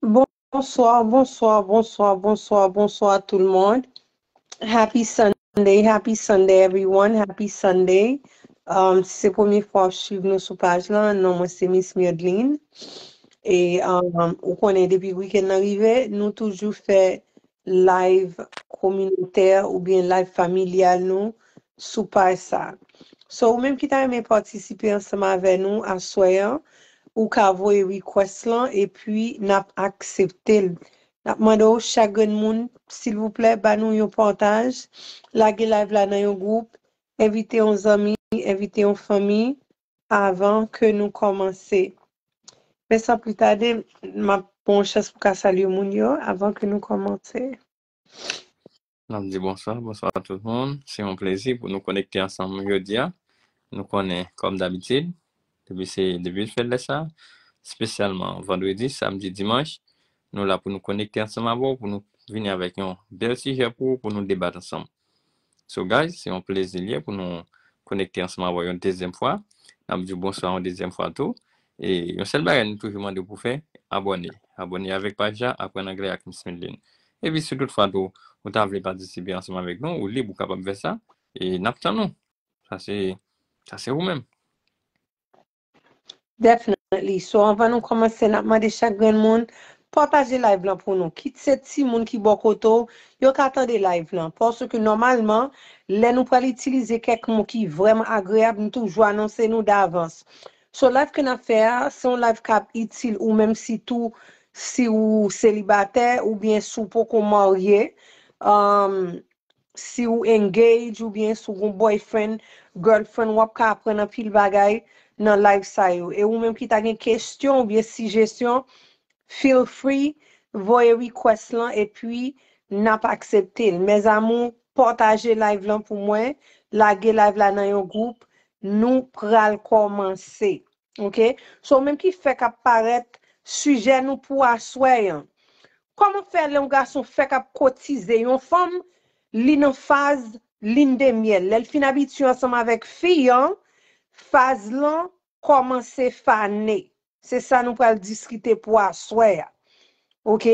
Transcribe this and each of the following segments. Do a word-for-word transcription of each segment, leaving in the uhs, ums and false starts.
Bonsoir, bonsoir, bonsoir, bonsoir, bonsoir tout le monde. Happy Sunday, happy Sunday everyone, happy Sunday. Um, si se premye fwa w ap swiv nou sou paj lan, non mwen se Miss Myrdeline. E um, ou konnen depi wikenn nan rive, nou toujou fè live kominotè oubyen live familyal nou sou paj sa. So, ou menm ki ta renmen patisipe ansanm avè nou aswè an, ou ka voye request lan epi n ap aksepte l. N ap mande w chak grenn moun, silvouplè, ba nou yon pataj, lage live la nan yon gwoup, envite yon zanmi, envite yon fanmi avan ke nou kòmanse. Men san pli tade, m ap ba w chans pou ka salye moun yo avan ke nou kòmanse. N ap di bonswa, bonswa tout moun. Se yon plezi pou nou konekte ansanm jodi a. Nou konnen, kòm dabitid, depi se depi fè lè sa, espesyalman vandredi, samdi, dimanch, nou la pou nou konekte ansanm avè w, pou nou vini avèk yon bèl sijè pou ou, pou nou debat ansanm. So guys, se yon plezi l ye pou nou konekte ansanm avè w yon dezyèm fwa. N ap di w bonswa yon dezyèm fwa tou. E yon sèl bagay nou toujou mande w pou fè, abòne. Abòne avèk paj la, Aprann Anglè ak Miss Myrdeline. Epi si toutfwa tou, ou ta vle patisipe ansanm avèk nou, ou lib, ou kapab fè sa. E n ap tann ou. Sa se sa se ou menm. Definitely. So, anvan nou kòmanse, n ap mande chak grenn moun, pataje live lan pou nou. Kit se timoun ki bò kote w, yo ka tande live lan. Paske nòmalman, lè nou pral itilize kèk mo ki vrèman agreyab, nou toujou anonse nou davans. So, live ke n ap fè a, se yon live k ap itil ou menm sitou si ou selibatè oubyen si w poko marye. Um, si w engage oubyen si w gon boyfriend, girlfriend, w ap ka aprann anpil bagay nan live sa yo. E ou menm ki ta gen kesyon oubyen sijesyon, feel free, voye request lan epi n ap aksepte l. Mes amours, pataje live lan pou mwen, lage live la nan yon gwoup, nou pral kòmanse. Ok? So, ou menm ki fèk ap parèt, sijè nou pou aswè an. Kòman fè lè yon gason fèk ap kotize yon fanm, li nan faz lin de myèl. Lè l fin abitye ansanm avèk fi an, faz lan kòmanse fane. Se sa nou pral diskite pou aswè a. Ok?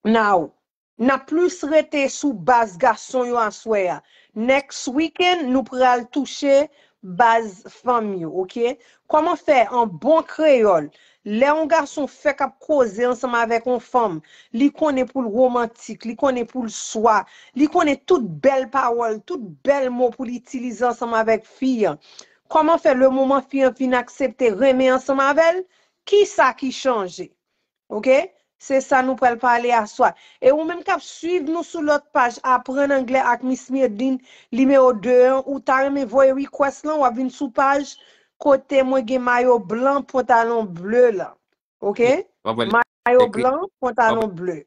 Now, n ap plis rete sou baz gason yo aswè a. Next weekend, nou pral touche baz fanm yo, ok? Kòman fè an bon kreyòl, lè yon gason fèk ap koze ansanm avèk yon fanm, li konnen pou l womantik, li konnen pou l swa, li konnen tout bèl pawòl, tout bèl mo pou l itilize ansanm avèk fi an. Kòman fè lemoman fi an fin aksepte renmen ansanm avè l, kisa ki chanje? Ok? Se sa nou pral pale aswè. E ou menm k ap swiv nou sou lòt paj Aprann Anglè ak Miss Myrdeline nimewo de an, ou ta renmen voye request lan, w ap vin sou paj kote mwen gen mayo blan, pantalon ble la. Ok? Mayo blan, pantalon ble.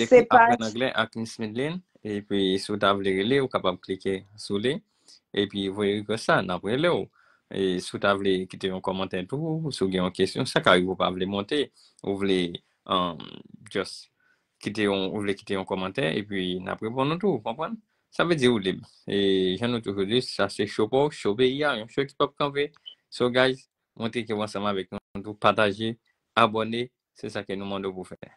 Se paj Aprann Anglè ak Miss Myrdeline. Epi si w ta vle rele, ou kapab klike sou li. Epi voye request la, n ap rele w. E si w ta vle kite yon kòmantè tou, si w gen yon kesyon, sa ka rive ou pa vle monte, ou vle um, just kite yon, ou vle kite yon kòmantè, epi n ap reponn ou tou, ou konprann? Sa vle di ou lib. E jan nou toujou di, sa se show pa w, show peyi a, yon show ki p ap kanpe. So guys, montre ke w ansanm avèk nou tou, pataje, abòne, se sa ke nou mande w pou fè.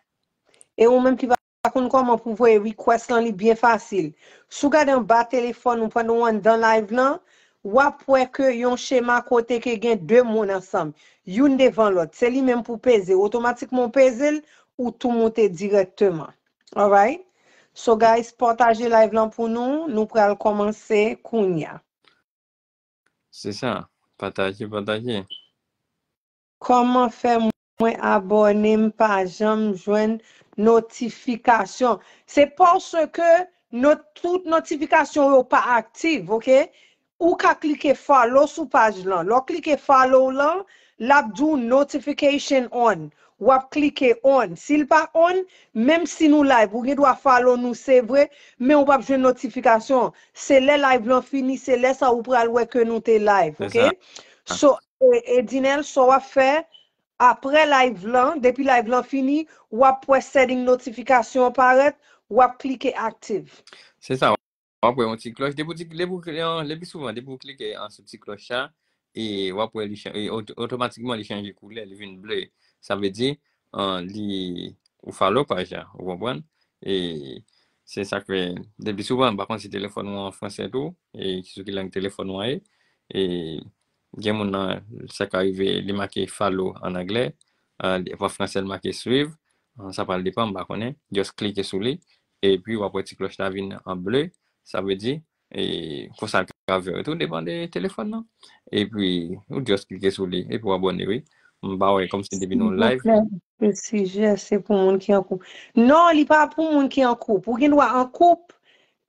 E ou menm ki pa konn kòman pou voye request lan, li byen fasil. Si w gade anba telefòn ou pandan w anndan live lan, w ap wè ke yon chema kote ke gen de moun ansanm, youn devan lòt. Se li menm pou peze. Otomatikman w peze l, ou tou moute dirèkteman. Alright? So guys, pataje live lan pou nou. Nou pral kòmanse kounya. Se sa. Pataje, pataje. Kòman fè mwen abòne, m pa janm jwenn notifikasyon? Se paske not, tout notifikasyon yo pa aktif, ok? Ou ka klike follow sou paj lan. Lè w klike follow lan, l ap di w notification on. W ap klike on. Si l pa on, menm si nou live, ou gen dwa follow nou, se vre, men ou p ap jwenn notifikasyon. Se lè live lan fini, se lè sa ou pral wè ke nou te live, ok? So, e, Edinel, sa w ap fè, apre live lan, depi live lan fini, w ap wè setting notification parèt, w ap klike active. Se sa, w ap wè yon ti klòch. Depi w ti, depi w, le pi souvan, depi w klike an sou ti klòch sa, e w ap wè li chan- e oto- otomatikman li chanje koulè, li vin ble. Sa vle di, an, li, ou follow paj la, ou konprann? E se sa k fè, depi souvan, m pa konn si telefòn ou an fransè tou, e sou ki lang telefòn ou an ye. E gen moun nan, sa ka rive, li make follow an anglè, an fransè, li make suivre, sa pral depann, m pa konnen. Just klike sou li, epi w ap wè ti klòch la vin an ble, sa vle di, e konsa l ka vè tou, depann de telefòn nan. Epi, ou just klike sou li, epi w abòne, wi. M pa wè kòmsi depi nou live. Silvouplè, se sijè, se pou moun ki an koup. Non, li pa pou moun ki an koup. Ou gen dwa an koup.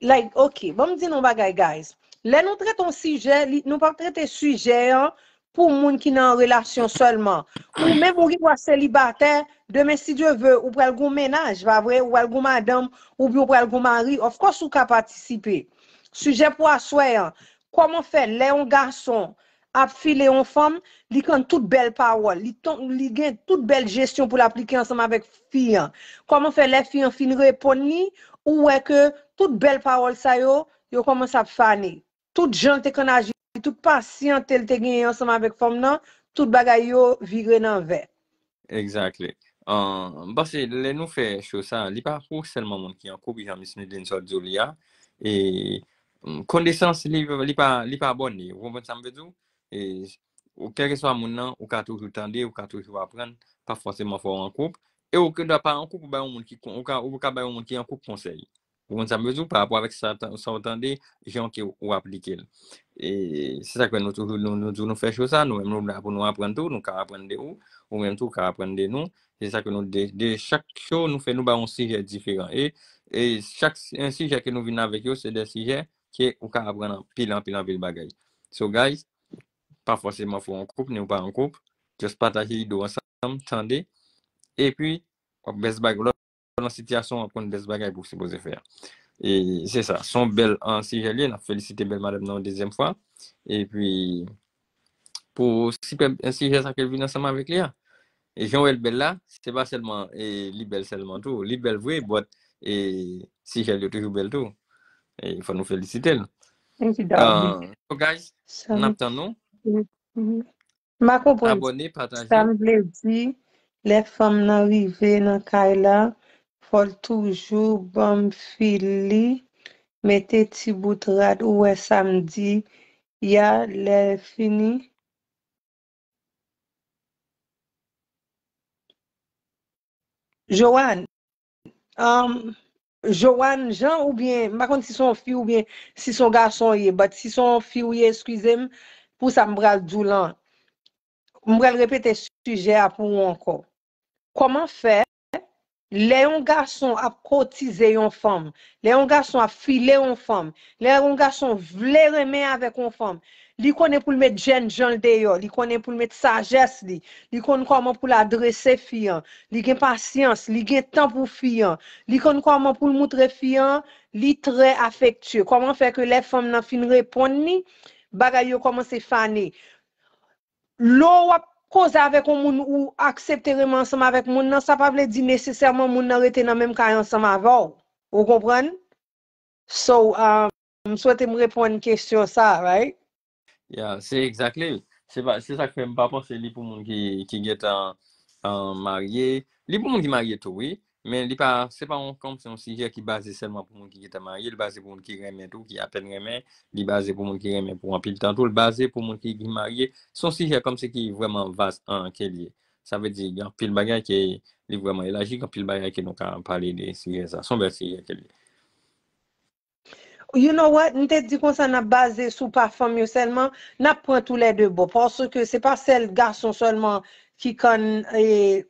Like, ok, ban m di nou bagay, guys. Lè nou trete yon sijè, li, nou p ap trete sijè an pou moun ki nan relasyon sèlman. Ou menm ou gen dwa selibatè, demen si Dye ve, ou pral gon mennaj, pa vre? Ou pral gon madanm, oubyen ou pral gon mari. Of course, ou ka patisipe. Sijè pou aswè an, kòman fè lè yon gason ap file yon fanm, li konn tout bèl pawòl, li, ton, li gen tout bèl jesyon pou l aplike ansanm avèk fi an. Kòman fè lè fi an fin reponn li, ou wè ke tout bèl pawòl sa yo, yo kòmanse ap fane. Tout jan l te konn aji, tout pasyante l te genyen ansanm avèk fanm nan, tout bagay yo vire nan vè. Exactly. Uh, m panse lè nou fè show sa, li pa pou sèlman moun ki an koup, jan Miss Midline sot di w li a. E mm, konesans, li, li pa, li pa abòne. Ou konprann sa m vle di w? E ou kèlkeswa moun nan, ou ka toujou tande, ou ka toujou aprann, pa fòseman fò w an koup. E ou ke dwa pa an koup, ou bay yon moun ki, ou ka, ou ka bay yon moun ki an koup konsèy. Ou konn sa m vle di w, pa rapò avèk sa, sa w tande, jan ke ou aplike l. E se sa k fè nou toujou, nou, nou di w nou fè show sa, nou menm nou la pou nou aprann tou, nou ka aprann de ou, ou menm tou ou ka aprann de nou. Se sa ke nou, de, de chak show, nou fè, nou ba yon sijè diferan. E, e chak s- en sijè ke nou vin avèk yo, se de sijè ke ou ka aprann anpil, anpil, anpil bagay. So, guys, pa fòseman fò w an koup, ni w pa an koup. Just pataje ide w ansanm, tande. Epi, w ap best bagay. Lè w nan sitiyasyon, w ap konn best bagay pou w sipoze fè a. E se sa. Se yon bèl an sijè l ye. N ap felisite bèl madanm nan yon dezyèm fwa. Epi, pou sipèb sijè sa ke l vin ansanm avèk li a. E jan w wè l bèl la, se pa sèlman e, li bèl sèlman tou. Li bèl vre, but e, sijè l yo toujou bèl tou. E fò nou felisite l. Thank you, darling. Uh, so guys, n ap tann nou. M pa konprann Abòne, pataje. Sa m vle di, lè fanm nan rive nan kay la, fò l toujou ban m fil li, mete ti bout rad, ou wè sa m di, ya lè fini. Joanne, um, Joanne Jean oubyen, m pa konn si se yon fi oubyen si se yon gason w ye, but si se yon fi w ye, eskize m pou sa m pral di w lan. M pral repete sijè a pou ou ankò. Kòman fè lè yon gason ap kotize yon fanm, lè yon gason ap file yon fanm, lè yon gason vle renmen avèk yon fanm, li konnen pou l met jènjan l deyò, li konnen pou l met sajès li, li konn kòman pou l adrese fi an, li gen pasyans, li gen tan pou fi an, li konn kòman pou l moutre fi an li trè afektye. Kòman fè ke lè fanm nan fin reponn li, bagay yo kòmanse fane. Lè w ap koze avèk yon moun ou aksepte renmen ansanm avèk moun nan, sa pa vle di nesesèman moun nan rete nan menm kay ansanm avè w. Ou konprann? So, um, m swete m reponn kesyon sa, right? Yeah, se exactly. Se pa, se sa k fè m pa panse li pou moun ki, ki gentan uh, marye. Li pou moun ki marye tou, wi. Men li pa, se pa yon, kòm se yon sijè ki baze sèlman pou moun ki gentan marye, li baze pou moun ki renmen tou, ki apèn renmen, li baze pou moun ki renmen pou anpil tan tou, li baze pou moun ki, ki marye. Se yon sijè kòm se ki vrèman vas an ke li ye. Sa vle di, gen anpil bagay ke li vrèman elaji, gen anpil bagay ke nou ka pale de sijè sa. Se yon bèl sijè ke li ye. You know what? M te di konsa n ap baze sou pa fanm yo sèlman, n ap pran toulède bò. Paske se pa sèl gason sèlman ki konn e,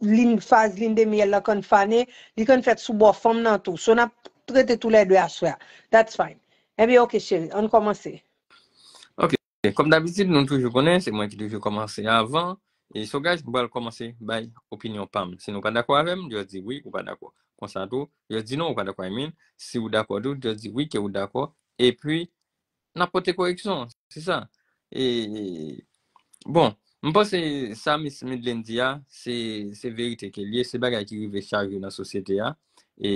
lin faz lin de myèl la konn fane, li konn fèt sou bò fanm nan tou. So n ap trete toulède aswè a. That's fine. Ebyen, ok, cheri, ann kòmanse. Ok, kòm dabitid, nou toujou konnen, se mwen ki toujou kòmanse avan. E so, guys, m pral kòmanse bay opinyon pa m. Si nou pa dakò avè m, just di wi, ou pa dakò. Konsa tou, just di non, ou pa dakò, I mean. Si ou dakò tou, just di wi ke ou dakò. Epi, n ap pote koreksyon, se sa. E, bon, m panse sa Miss Midline di a, se, se verite ke l ye, se bagay ki rive chak jou nan sosyete a. E,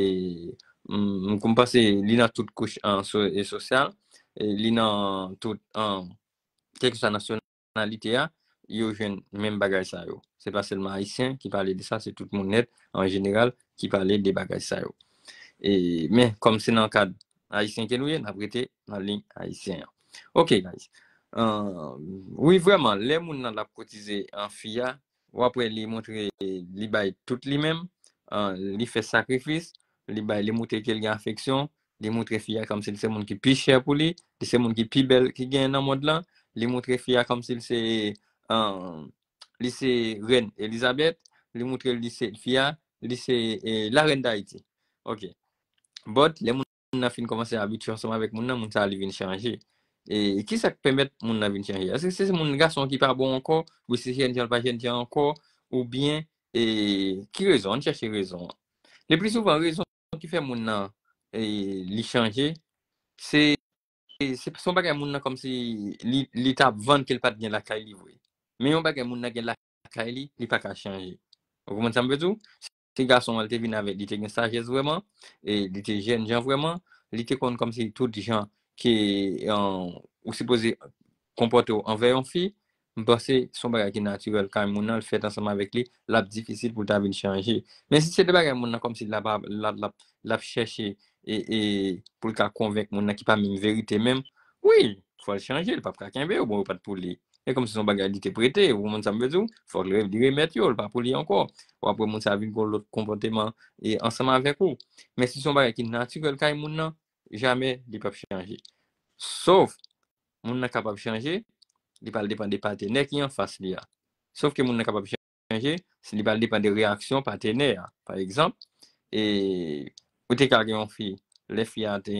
m, m, m panse li nan tout kouch an, so, e sosyal, e li nan tout, an, kèlkeswa nasyonalite a, yo jwenn menm bagay sa yo. Se pa sèlman Ayisyen ki pale de sa, se tout moun nèt, an jeneral, ki pale de bagay sa yo. E, men, kòm se nan kad Ayisyen ke nou ye, n ap rete nan liy Ayisyen an. Ok, guys. Euh, wi, vrèman, lè moun nan l ap koutize an fi a, w ap wè li montre, li bay tout li menm, euh, li fè sakrifis, li bay, li montre ke l gen afeksyon, li montre fi a kòmsi l se moun ki pi chè pou li, li se moun ki pi bèl ki gen nan mond lan, li montre fi a kòmsi l se, euh, li se rèn Elizabeth, li montre li se fi a, li se, eh, la rèn Dayiti. Ok. But, lè moun nan fin kòmanse abitye ansanm avèk moun nan, moun sa a li vin chanje. E kisa k pèmèt moun nan vin chanje? Èske se moun gason ki pa bon ankò? Ou se jèn jan l pa jèn jan ankò? Oubyen, e, ki rezon? Ann chèche rezon an. Le pli souvan, rezon ki fè moun nan, e, li chanje, se, se, se yon bagay moun nan kòmsi li, li t ap vann ke l pa t gen lakay li vre. Men yon bagay moun nan gen lakay li, li pa ka chanje. Ou konprann sa m vle di w? Se gason an, li te vin avèk, li te gen sajès vrèman, e li te jèn jan vrèman, li te konn kòmsi tout jan ke, euh, ou sipoze konpòte w anvè yon fi, m panse se yon bagay ki natirèl kay moun nan, l fèt ansanm avèk li, l ap difisil pou l ta vin chanje. Men si se de bagay moun nan kòmsi l ap, l ap, l ap, l ap chèche e, e pou l ka konvenk moun nan ki pa menm verite menm, wi, fò l chanje, l p ap ka kenbe yo, bon, yo pa t pou li. E kòmsi se yon bagay li te prete, ou konprann sa m vle di w, fòk li, li remèt yo, l pa pou li ankò. W ap wè moun sa vin gen lòt konpòteman e ansanm avèk ou. Men si se yon bagay ki natirèl kay moun nan, jamè li p ap chanje. Sof, moun nan kapab chanje, li pral depann de patnè ki anfas li a. Sof ke moun nan kapab chanje, si li pral depann de reyaksyon patnè a. Pa egzanp, e, ou te ka gen yon fi, lè fi a te,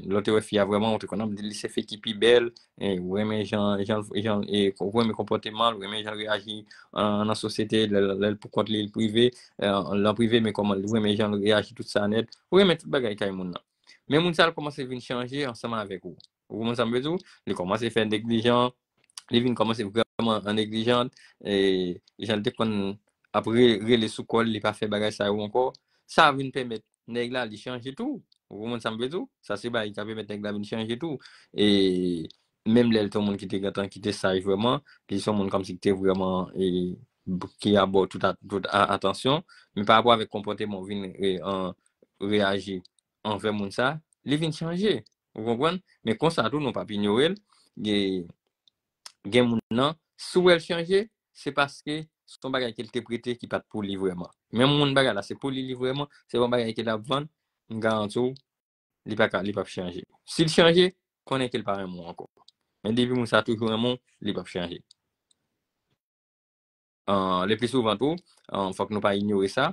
lè w te wè fi a vrèman, ou te konn ap di li se fi ki pi bèl, e, ou renmen jan, jan, jan, e, ou renmen konpòteman l, ou renmen jan l reyaji an, nan sosyete, lè, lè, lè l pou kont li, l prive, e, l an prive, men kòman l renmen jan l reyaji tout sa nèt, ou renmen tout bagay kay moun nan. Men moun sa l kòmanse vin chanje ansanm avèk ou. Ou konprann sa m vle di w? Li kòmanse fè neglijan, li vin kòmanse vrèman an neglijan, e, jan l te konn ap re-, rele sou kò l, li pa fè bagay sa yo ankò. Sa vin pèmèt nèg la, li chanje tou. Ou konprann sa m vle di w? Sa se bagay ki ka pèmèt nèg la vin chanje tou. E menm lè l te yon moun ki te gentan, ki te saj vrèman, li se yon moun kòmsi ki te vrèman, e, ki ap ba w tout a-, tout a-, atansyon, men pa rapò avèk konpòteman w vin, e, an, reyaji anvè moun sa, li vin chanje. Ou konprann? Men konsa tou, nou p ap inyore l. Gen, gen moun nan, si w wè l chanje, se paske se yon bagay ke l te prete ki pa t pou li vrèman. Men moun bagay la, se pou li, li vrèman, se yon bagay ke l ap vann, m garanti w, li pa ka, li p ap chanje. Si l chanje, konnen ke l pa renmen w ankò. Men depi moun sa toujou renmen w, li p ap chanje. Ah, le pli souvan tou, ah, fòk nou pa inyore sa.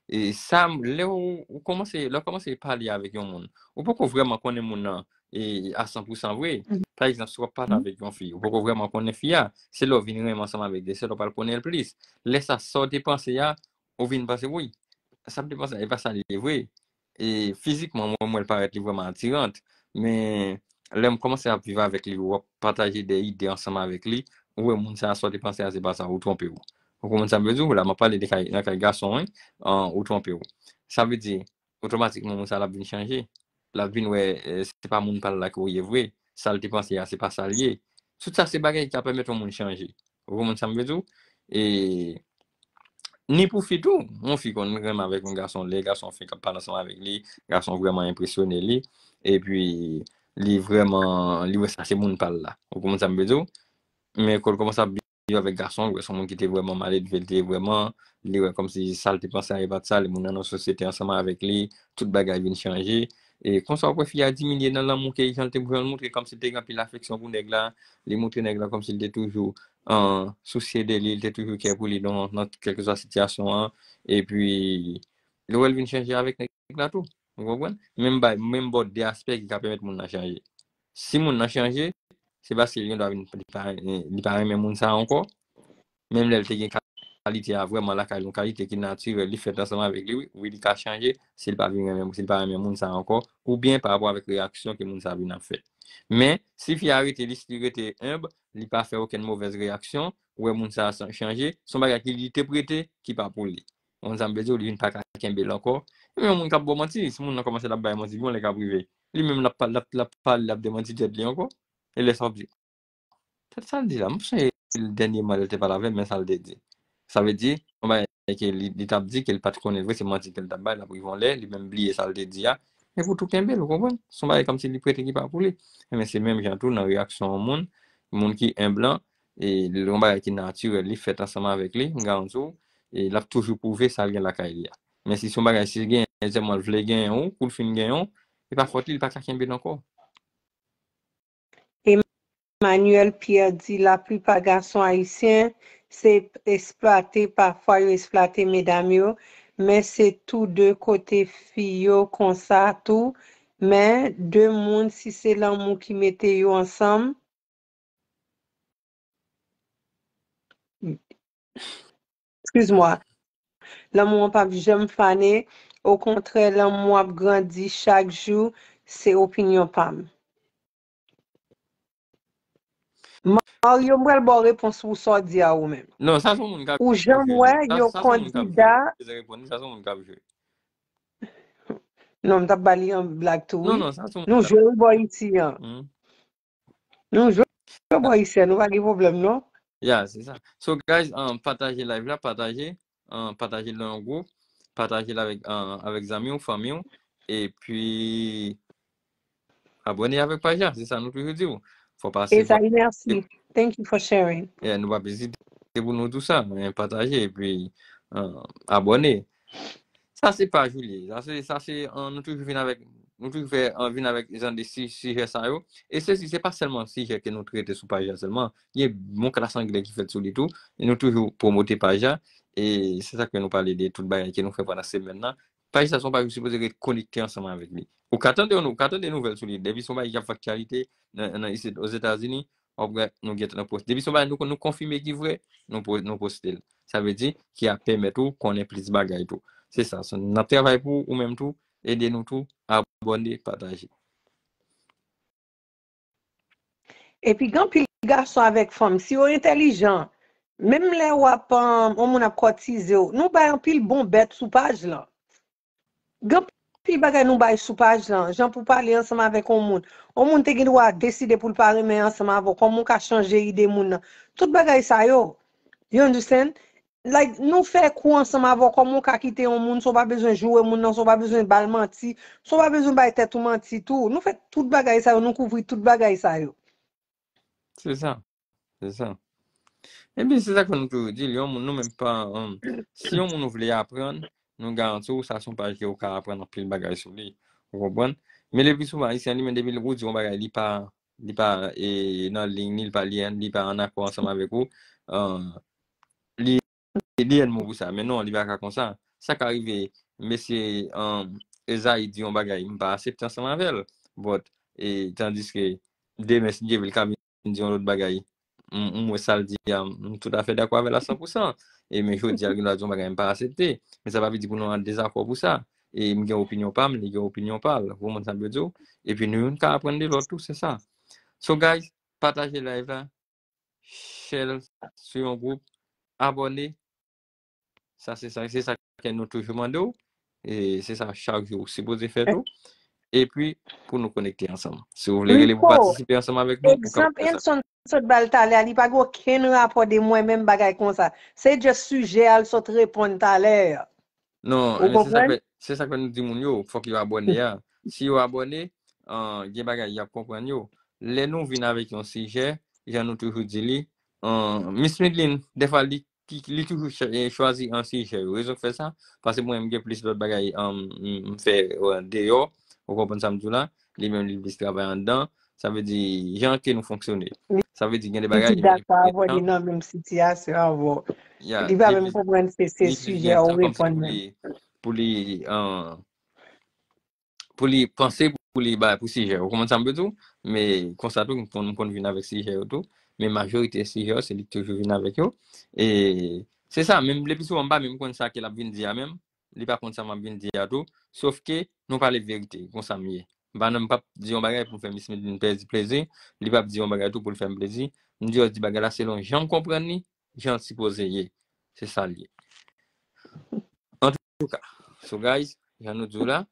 E sa, lè w, ou kòmanse, lè w kòmanse pale avèk yon moun, ou poko vrèman konnen moun nan, e, a san pou san vre. Mhm. Pa egzanp, si w ap pale, mhm, avèk yon fi, ou poko vrèman konnen fi a. Se lè w vin renmen ansanm avèk li, se lè w pral konnen l plis. Lè sa, sa w te panse a, ou vin panse, wi, sa m te panse a, e pa sa li ye vre. E fizikman, mwen, mwen, l parèt li vrèman atiran. Men lè m kòmanse ap viv avèk li, w ap pataje de ide ansanm avèk li, ou wè moun sa a, sa w te panse a, se pa sa, ou twonpe w. Ou konprann sa m vle di w? La, m ap pale de kay, nan kay gason, wi, an, ou twonpe w. Sa vle di, otomatikman, moun sa a, l ap vin chanje. L ap vin wè, eh, se pa moun pa l la ke w ye vre. Sa l te panse a, se pa sa l ye. Tout sa, se bagay ki ka pèmèt yon moun chanje. Ou konprann sa m vle di w? E ni pou fi tou, yon fi konn renmen avèk yon gason, lè gason fin k ap pale ansanm avèk li, gason vrèman enpresyone li, epi li vrèman, li wè sa se moun pa l la. Ou konprann sa m vle di w? Men kò l kòmanse ap viv avèk gason, l wè se yon moun ki te vrèman maledve, l te vrèman, li wè kòmsi sa l te panse a e pa t sa, li moun nan nan sosyete ansanm avèk li, tout bagay vin chanje. E konsa w ap wè fi a diminye nan lanmou ke jan l te, jan l montre kòmsi l te gen anpil afeksyon pou nèg la, li montre nèg la kòmsi l te toujou, ah, sousye de li, li te toujou kè pou li nan, nan kèlkeswa sitiyasyon an. Epi, li wè l vin chanje avèk nèg la tou. Ou konprann? Menm bay, menm bò de aspè ki ka pèmèt moun nan chanje. Si moun nan chanje, se paske li gendwa vin, li pa, li pa renmen moun sa a ankò. Menm lè l te gen kalite a vrèman lakay li, yon kalite ki natirèl, li fèt ansanm avèk li, wi, wi, li ka chanje si l pa vin renmen, si l pa renmen moun sa a ankò, oubyen pa rapò avèk reyaksyon ke moun sa a vin ap fè. Men, si fi a rete, li, li rete enb, li pa fè okenn movèz reyaksyon, ou wè moun sa a chanje, se yon bagay ki li te prete, ki pa pou li. Ou konn sa m vle di w, li vin pa ka kenbe l ankò. E menm yon moun k ap ba w manti, si moun nan kòmanse l ap bay manti, gen yon lè k ap rive. Li menm l ap pale, l ap, l ap pale, l ap demanti tèt li ankò. E lè sa w ap di, tèt sa l di la, m ap sonje dènyèman lè l te pale avè m, men sa l te di. Sa vle di, yon bagay ke li, li t ap di ke l pa t konnen vre, se manti ke l t ap bay, l ap rive yon lè, li menm bliye sa l te di a. Men pou tou kenbe l, ou konprann? Se yon bagay kòmsi li prete ki pa pou li. Ebyen, se menm jan tou nan reyaksyon yon moun, moun ki enb lan, e yon bagay ki natirèl, li fèt ansanm avèk li, m garanti w, e l ap toujou pwouve sa l gen lakay li a. Men si se yon bagay, si l genyen, sèlman l vle genyen ou, kou l fin genyen w, e pa fòt li, li pa ka kenbe l ankò. Emmanuel Pierre di, laplipa gason ayisyen se eksplwate, pafwa yo eksplwate medam yo, men se tou de kote fi yo konsa tou, men de moun si se lanmou ki mete yo ansanm, excuse-moi, lanmou an p ap janm fane, okontrè lanmou ap grandi chak jou, se opinyon pa m. Mario, m pral ba w repons pou sa w di a ou menm. Non, sa se yon moun k ap jwe. Ou janm wè yo kandida. Sa se yon moun k ap jwe. Non, m t ap ba li yon blag tou, wi. Non, non, sa se yon Nou moun k ap jwe bò isi an. Mhm. Nou jwe bò isi an, nou pa gen pwoblèm, non. Yeah, se sa. So, guys, um, pataje live la, pataje, um, pataje l nan yon gwoup, pataje l avèk, um, avèk zanmi w, fanmi w, epi abòne avèk paj la, se sa nou toujou di w. Fò pase, Esaïe, merci. Thank you for sharing. Yeah, nou p ap ezite pou nou di w sa, men pataje, epi, um, abòne. Sa se paj ou li ye. Sa se, sa se, um, nou toujou vin avèk, nou toujou fè, um, vin avèk jan de si-, sijè sa yo. E sesi, se pa sèlman sijè ke nou trete sou paj la sèlman. Gen yon klas anglè ki fèt sou li tou. E nou toujou pwomote paj la. E se sa ke nou pale de tout bagay ke nou fè pandan semèn nan. Paj sa se yon paj ou sipoze ret konekte ansanm avèk li. Ou ka tande, ou ka tande nouvèl sou li. Depi se yon bagay ki ap fè aktyalite nan, nan isit Ozetazini, w ap wè nou gentan nan post. Depi se yon bagay nou, nou konfime ki vre, nou, po- nou poste l. Sa vle di ki ap pèmèt ou konnen plis bagay tou. Se sa, so, n ap travay pou ou menm tou, ede nou tou, abòne, pataje. Epi gen anpil gason avèk fanm, si yo entèlijan, menm lè w ap, um, yon moun ap kòtize w, nou bay anpil bon bèt sou paj lan. Gen anpil bagay nou bay sou paj lan, jan pou pale ansanm avèk yon moun. Yon moun te gen dwa deside pou l pa renmen ansanm avè w, kòman w ka chanje ide moun nan. Tout bagay sa yo, you understand? Like, nou fè kou ansanm avè w, kòman w ka kite yon moun, si w pa bezwen joure moun nan, si w pa bezwen ba l manti, si w pa bezwen bay tèt ou manti tou. Nou fè tout bagay sa yo, nou kouvri tout bagay sa yo. Se sa. Se sa. Ebyen, se sa ke nou toujou di, yon moun, nou menm pa, um, si yon moun ou vle aprann, nou garanti w, sa se yon paj ke ou ka aprann anpil bagay sou li. Ou konprann? Men lepi souvan, Ayisyen li menm, depi ou di yon bagay, li pa, li pa, e, nan liy, ni li pa, li, li pa an akò ansanm avèk ou, uh, li, li ènmi w pou sa. Men non, li pa ka konsa. Sa ka rive, mesye, um, Ezayi di yon bagay, m pa aksepte ansanm avè l. But, e, tandiske, demen, si Dye vle, l ka vin di yon lòt bagay. M, m wè sa l di a, m toutafè dakò avè l a san pou san. E men jodi a, l gen dwa di yon bagay m pa aksepte. Men sa pa vle di pou nou an dezakò pou sa. E m gen opinyon pa m, li gen opinyon pa l. Ou konprann sa m vle di w? Epi nou youn ka aprann de lòt tou, se sa. So guys, pataje live la, share l sou yon gwoup, abòne. Sa se sa, se sa ke nou toujou mande w. E se sa chak jou ou sipoze fè tou. Epi, pou nou konekte ansanm. Si w vle rele pou patisipe ansanm avèk nou, ou kapab fè sa. Egzanp Anson sot ba l talè a, li pa gen okenn rapò de mwen menm bagay konsa. Se just sijè a l sot reponn talè a. Non, men se sa k fè, se sa k fè nou di moun yo, fòk yo abòne a. Si yo abòne, uh, gen bagay y ap konprann yo. Lè nou vin avèk yon sijè, jan nou toujou di li, uh, Miss Midline, dèfwa li ki, li toujou chwazi an sijè yo. Rezon k fè sa, paske mwen, m gen plis lòt bagay, um, m fè, uh, deyò, ou konprann sa m di w la, li menm li plis travay anndan, sa vle di, jan ke nou fonksyone. Sa vle di, gen de bagay. Li dakò avè w, li nan menm sitiyasyon avè w. Li pa menm konprann se, se sijè ou reponn menm. Pou li, uh, pou li panse, pou li bay pou sijè. Ou konprann sa m vle di w? Men konsa tou, m konn, m konn vin avèk sijè yo tou. Men majorite sijè yo, se li k toujou vin avèk yo. E se sa, menm le pli souvan, m pa menm konn sa ke l ap vin di a menm. Li pa konn sa m ap vin di a tou. Sof ke nou pale verite, konsa m ye. M pa nan, m p ap di yon bagay pou m fè Miss Midline pèdi plezi. Li p ap di yon bagay tou pou l fè m plezi. M di yo di bagay la selon jan m konprann li, jan l sipoze ye. Se sa l ye. Antouka, so guys, jan nou di w la,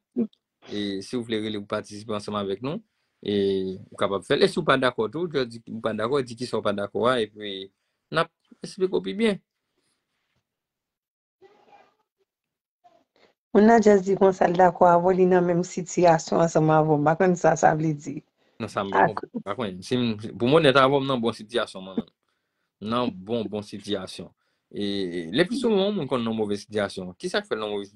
e si w vle rele pou patisipe ansanm avèk nou, e ou kapab fè l. E si w pa dakò tou, just di ou pa dakò, di kisa w pa dakò a, epi n ap esplike w pi byen. Moun nan just di konsa l dakò avè w, li nan menm sitiyasyon ansanm avè w. M pa konn sa sa vle di. Non, sa m pa konprann. Si m, pou m onèt avè w, m nan bon sitiyasyon mwen menm. M nan bon, bon sitiyasyon. E le pli souvan, yon moun konn nan move sitiyasyon. Kisa k fè l nan move,